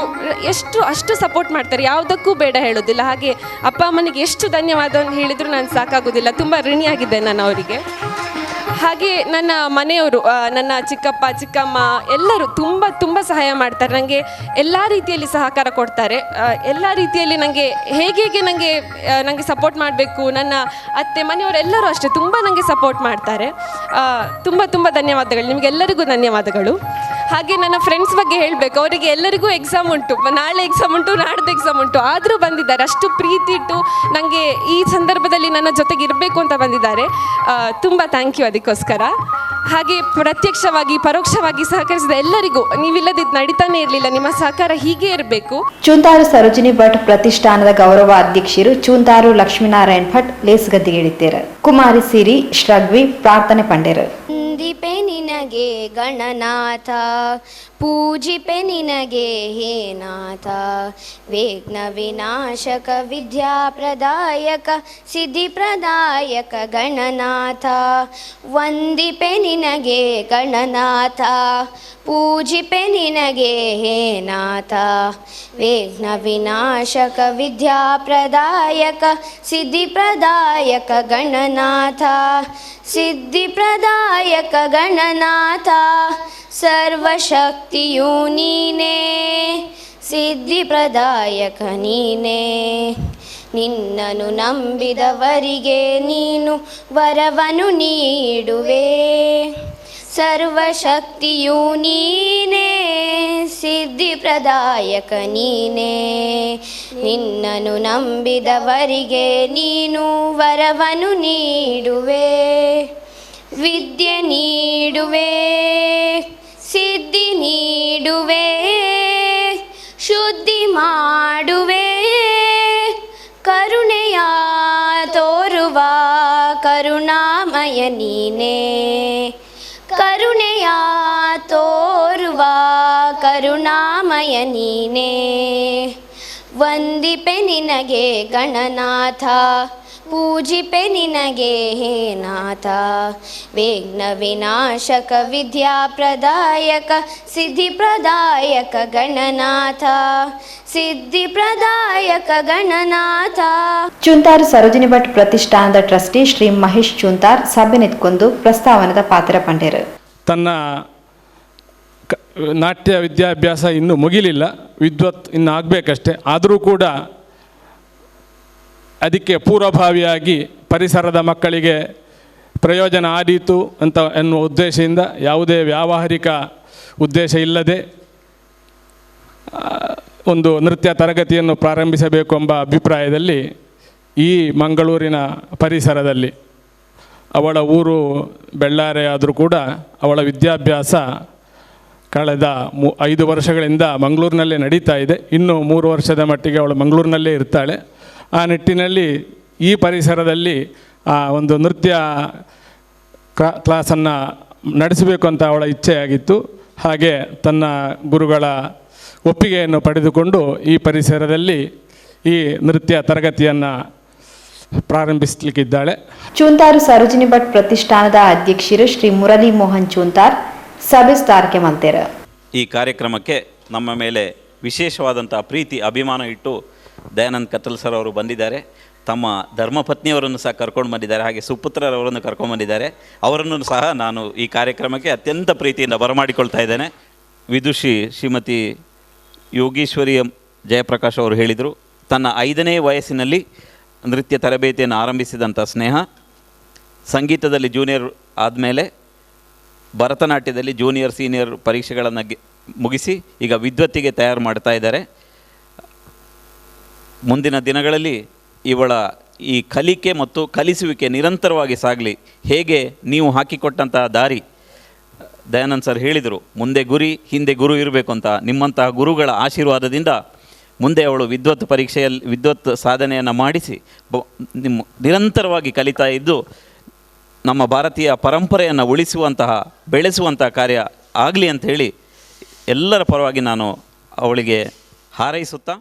ಅಷ್ಟು ಸಪೋರ್ಟ್ ಮಾಡ್ತಾರೆ, ಯಾವುದಕ್ಕೂ ಬೇಡ ಹೇಳೋದಿಲ್ಲ. ಹಾಗೆ ಅಪ್ಪ ಅಮ್ಮನಿಗೆ ಎಷ್ಟು ಧನ್ಯವಾದವನ್ನು ಹೇಳಿದರೂ ನಾನು ಸಾಕಾಗೋದಿಲ್ಲ, ತುಂಬ ಋಣಿಯಾಗಿದ್ದೆ ನಾನು ಅವರಿಗೆ. ಹಾಗೆ ನನ್ನ ಮನೆಯವರು, ನನ್ನ ಚಿಕ್ಕಪ್ಪ ಚಿಕ್ಕಮ್ಮ ಎಲ್ಲರೂ ತುಂಬ ತುಂಬ ಸಹಾಯ ಮಾಡ್ತಾರೆ. ನನಗೆ ಎಲ್ಲ ರೀತಿಯಲ್ಲಿ ಸಹಕಾರ ಕೊಡ್ತಾರೆ. ಎಲ್ಲ ರೀತಿಯಲ್ಲಿ ನನಗೆ ಹೇಗೆ ಹೇಗೆ ನನಗೆ ನನಗೆ ಸಪೋರ್ಟ್ ಮಾಡಬೇಕು. ನನ್ನ ಅತ್ತೆ ಮನೆಯವರೆಲ್ಲರೂ ಅಷ್ಟೇ ತುಂಬ ನನಗೆ ಸಪೋರ್ಟ್ ಮಾಡ್ತಾರೆ. ತುಂಬ ತುಂಬ ಧನ್ಯವಾದಗಳು ನಿಮಗೆಲ್ಲರಿಗೂ, ಧನ್ಯವಾದಗಳು. ಹಾಗೆ ನನ್ನ ಫ್ರೆಂಡ್ಸ್ ಬಗ್ಗೆ ಹೇಳಬೇಕು. ಅವರಿಗೆ ಎಲ್ಲರಿಗೂ ಎಕ್ಸಾಮ್ ಉಂಟು, ನಾಳೆ ಎಕ್ಸಾಮ್ ಉಂಟು, ನಾಡ್ದು ಎಕ್ಸಾಮ್ ಉಂಟು, ಆದರೂ ಬಂದಿದ್ದಾರೆ. ಅಷ್ಟು ಪ್ರೀತಿ ಇಟ್ಟು ನನಗೆ ಈ ಸಂದರ್ಭದಲ್ಲಿ ನನ್ನ ಜೊತೆಗೆ ಇರಬೇಕು ಅಂತ ಬಂದಿದ್ದಾರೆ. ತುಂಬ thank you ಅದಕ್ಕೋಸ್ಕರ. ಹಾಗೆ ಪ್ರತ್ಯಕ್ಷವಾಗಿ ಪರೋಕ್ಷವಾಗಿ ಸಹಕರಿಸಿದ ಎಲ್ಲರಿಗೂ, ನೀವಿಲ್ಲದಿದ್ದು ನಡೀತಾನೆ ಇರಲಿಲ್ಲ. ನಿಮ್ಮ ಸಹಕಾರ ಹೀಗೆ ಇರಬೇಕು. ಚೂಂತಾರು ಸರೋಜಿನಿ ಭಟ್ ಪ್ರತಿಷ್ಠಾನದ ಗೌರವ ಅಧ್ಯಕ್ಷರು ಚೂಂತಾರು ಲಕ್ಷ್ಮೀನಾರಾಯಣ್ ಭಟ್ ಲೇಸ್ಗದ್ದಿಗಿಳಿತೇರು. ಕುಮಾರಿ ಸಿರಿ ಶ್ರಗ್ವಿ ಪ್ರಾರ್ಥನೆ ಪಂಡೇರು. ವಂದಿಪೆ ನಿನಗೆ ಗಣನಾಥ, ಪೂಜಿಪೆ ನಿನಗೆ ಹೇ ನಾಥ. ವಿಘ್ನ ವಿನಾಶಕ ವಿದ್ಯಾಪ್ರದಾಯಕ ಸಿದ್ಧಿಪ್ರದಾಯಕ ಗಣನಾಥ. ವಂದಿಪೆ ನಿನಗೆ ಗಣನಾಥ, ಪೂಜಿಪೆ ನಿನಗೆ ಹೇ ನಾಥ. ವಿಘ್ನ ವಿನಾಶಕ ವಿದ್ಯಾಪ್ರದಾಯಕ ಸಿದ್ಧಿಪ್ರದಾಯಕ ಗಣನಾಥ, ಸಿದ್ಧಿಪ್ರದಾಯಕ ಗಣನಾಥ. ಸರ್ವಶಕ್ತಿಯು ನೀನೇ, ಸಿದ್ಧಿಪ್ರದಾಯಕ ನೀನೇ. ನಿನ್ನನು ನಂಬಿದವರಿಗೆ ನೀನು ವರವನು ನೀಡುವೆ. ಸರ್ವಶಕ್ತಿಯು ನೀನೇ, ಸಿದ್ಧಿಪ್ರದಾಯಕ ನೀನೇ. ನಿನ್ನನು ನಂಬಿದವರಿಗೆ ನೀನು ವರವನು ನೀಡುವೆ. ವಿದ್ಯೆ ನೀಡುವೆ, ಸಿದ್ಧಿ ನೀಡುವೆ, ಶುದ್ಧಿ ಮಾಡುವೆ. ಕರುಣೆಯ ತೋರುವ ಕರುಣಾಮಯ ನೀನೇ, ಕರುಣೆಯ ತೋರುವ ಕರುಣಾಮಯ ನೀನೇ. ವಂದಿಪೆ ನಿನಗೆ ಗಣನಾಥ, ಪೂಜಿಪೆ ನಿನಗೆ ಹೇ ನಾಥ. ವಿಘ್ನ ವಿನಾಶಕ ವಿದ್ಯಾಪ್ರದಾಯಕ ಸಿದ್ಧಿಪ್ರದಾಯಕ ಗಣನಾಥ, ಸಿದ್ಧಿಪ್ರದಾಯಕ ಗಣನಾಥ. ಚುಂತಾರು ಸರೋಜಿನಿ ಭಟ್ ಪ್ರತಿಷ್ಠಾನದ ಟ್ರಸ್ಟಿ ಶ್ರೀ ಮಹೇಶ್ ಚುಂತಾರ್ ಸಭೆ ನಿತ್ಕೊಂಡು ಪ್ರಸ್ತಾವನದ ಪಾತ್ರ ಪಂಡೇರು. ತನ್ನ ನಾಟ್ಯ ವಿದ್ಯಾಭ್ಯಾಸ ಇನ್ನೂ ಮುಗಿಲಿಲ್ಲ, ವಿದ್ವತ್ ಇನ್ನು ಆಗಬೇಕಷ್ಟೆ. ಆದರೂ ಕೂಡ ಅದಕ್ಕೆ ಪೂರ್ವಭಾವಿಯಾಗಿ ಪರಿಸರದ ಮಕ್ಕಳಿಗೆ ಪ್ರಯೋಜನ ಆದೀತು ಅಂತ ಎನ್ನುವ ಉದ್ದೇಶದಿಂದ, ಯಾವುದೇ ವ್ಯಾವಹಾರಿಕ ಉದ್ದೇಶ ಇಲ್ಲದೆ ಒಂದು ನೃತ್ಯ ತರಗತಿಯನ್ನು ಪ್ರಾರಂಭಿಸಬೇಕು ಎಂಬ ಅಭಿಪ್ರಾಯದಲ್ಲಿ ಈ ಮಂಗಳೂರಿನ ಪರಿಸರದಲ್ಲಿ, ಅವಳ ಊರು ಬೆಳ್ಳಾರೆ ಆದರೂ ಕೂಡ ಅವಳ ವಿದ್ಯಾಭ್ಯಾಸ ಕಳೆದ 5 ವರ್ಷಗಳಿಂದ ಮಂಗಳೂರಿನಲ್ಲೇ ನಡೀತಾ ಇದೆ. ಇನ್ನು 3 ವರ್ಷದ ಮಟ್ಟಿಗೆ ಅವಳು ಮಂಗಳೂರಿನಲ್ಲೇ ಇರ್ತಾಳೆ. ಆ ನಿಟ್ಟಿನಲ್ಲಿ ಈ ಪರಿಸರದಲ್ಲಿ ಆ ಒಂದು ನೃತ್ಯ ಕ್ಲಾಸನ್ನು ನಡೆಸಬೇಕು ಅಂತ ಅವಳ ಇಚ್ಛೆಯಾಗಿತ್ತು. ಹಾಗೆ ತನ್ನ ಗುರುಗಳ ಒಪ್ಪಿಗೆಯನ್ನು ಪಡೆದುಕೊಂಡು ಈ ಪರಿಸರದಲ್ಲಿ ಈ ನೃತ್ಯ ತರಗತಿಯನ್ನು ಪ್ರಾರಂಭಿಸಲಿಕ್ಕಿದ್ದಾಳೆ. ಚೂಂತಾರು ಸರೋಜಿನಿ ಭಟ್ ಪ್ರತಿಷ್ಠಾನದ ಅಧ್ಯಕ್ಷರು ಶ್ರೀ ಮುರಳಿ ಮೋಹನ್ ಚೂಂತಾರ್ ಸಭೆ ಸ್ಥಾರಕ್ಕೆ ಮಂತೇರ. ಈ ಕಾರ್ಯಕ್ರಮಕ್ಕೆ ನಮ್ಮ ಮೇಲೆ ವಿಶೇಷವಾದಂಥ ಪ್ರೀತಿ ಅಭಿಮಾನ ಇಟ್ಟು ದಯಾನಂದ್ ಕತ್ತಲ್ ಸರ್ ಅವರು ಬಂದಿದ್ದಾರೆ. ತಮ್ಮ ಧರ್ಮಪತ್ನಿಯವರನ್ನು ಸಹ ಕರ್ಕೊಂಡು ಬಂದಿದ್ದಾರೆ, ಹಾಗೆ ಸುಪುತ್ರರವರನ್ನು ಕರ್ಕೊಂಡು ಬಂದಿದ್ದಾರೆ. ಅವರನ್ನು ಸಹ ನಾನು ಈ ಕಾರ್ಯಕ್ರಮಕ್ಕೆ ಅತ್ಯಂತ ಪ್ರೀತಿಯಿಂದ ಬರಮಾಡಿಕೊಳ್ತಾ ಇದ್ದೇನೆ. ವಿದುಷಿ ಶ್ರೀಮತಿ ಯೋಗೀಶ್ವರಿ ಜಯಪ್ರಕಾಶ್ ಅವರು ಹೇಳಿದರು, ತನ್ನ 5ನೇ ವಯಸ್ಸಿನಲ್ಲಿ ನೃತ್ಯ ತರಬೇತಿಯನ್ನು ಆರಂಭಿಸಿದಂಥ ಸ್ನೇಹ ಸಂಗೀತದಲ್ಲಿ ಜೂನಿಯರ್ ಆದಮೇಲೆ ಭರತನಾಟ್ಯದಲ್ಲಿ ಜೂನಿಯರ್ ಸೀನಿಯರ್ ಪರೀಕ್ಷೆಗಳನ್ನು ಮುಗಿಸಿ ಈಗ ವಿದ್ವತ್ತಿಗೆ ತಯಾರು ಮಾಡ್ತಾ ಇದ್ದಾರೆ. ಮುಂದಿನ ದಿನಗಳಲ್ಲಿ ಇವಳ ಈ ಕಲಿಕೆ ಮತ್ತು ಕಲಿಸುವಿಕೆ ನಿರಂತರವಾಗಿ ಸಾಗಲಿ. ಹೇಗೆ ನೀವು ಹಾಕಿಕೊಟ್ಟಂತಹ ದಾರಿ, ದಯಾನಂದ್ ಸರ್ ಹೇಳಿದರು, ಮುಂದೆ ಗುರಿ ಹಿಂದೆ ಗುರು ಇರಬೇಕು ಅಂತ. ನಿಮ್ಮಂತಹ ಗುರುಗಳ ಆಶೀರ್ವಾದದಿಂದ ಮುಂದೆ ಅವಳು ವಿದ್ವತ್ ಪರೀಕ್ಷೆಯಲ್ಲಿ ವಿದ್ವತ್ ಸಾಧನೆಯನ್ನು ಮಾಡಿಸಿ ನಿಮ್ಮ ನಿರಂತರವಾಗಿ ಕಲಿತಾ ಇದ್ದು ನಮ್ಮ ಭಾರತೀಯ ಪರಂಪರೆಯನ್ನು ಉಳಿಸುವಂತಹ ಬೆಳೆಸುವಂತಹ ಕಾರ್ಯ ಆಗಲಿ ಅಂಥೇಳಿ ಎಲ್ಲರ ಪರವಾಗಿ ನಾನು ಅವಳಿಗೆ ಹಾರೈಸುತ್ತಾ.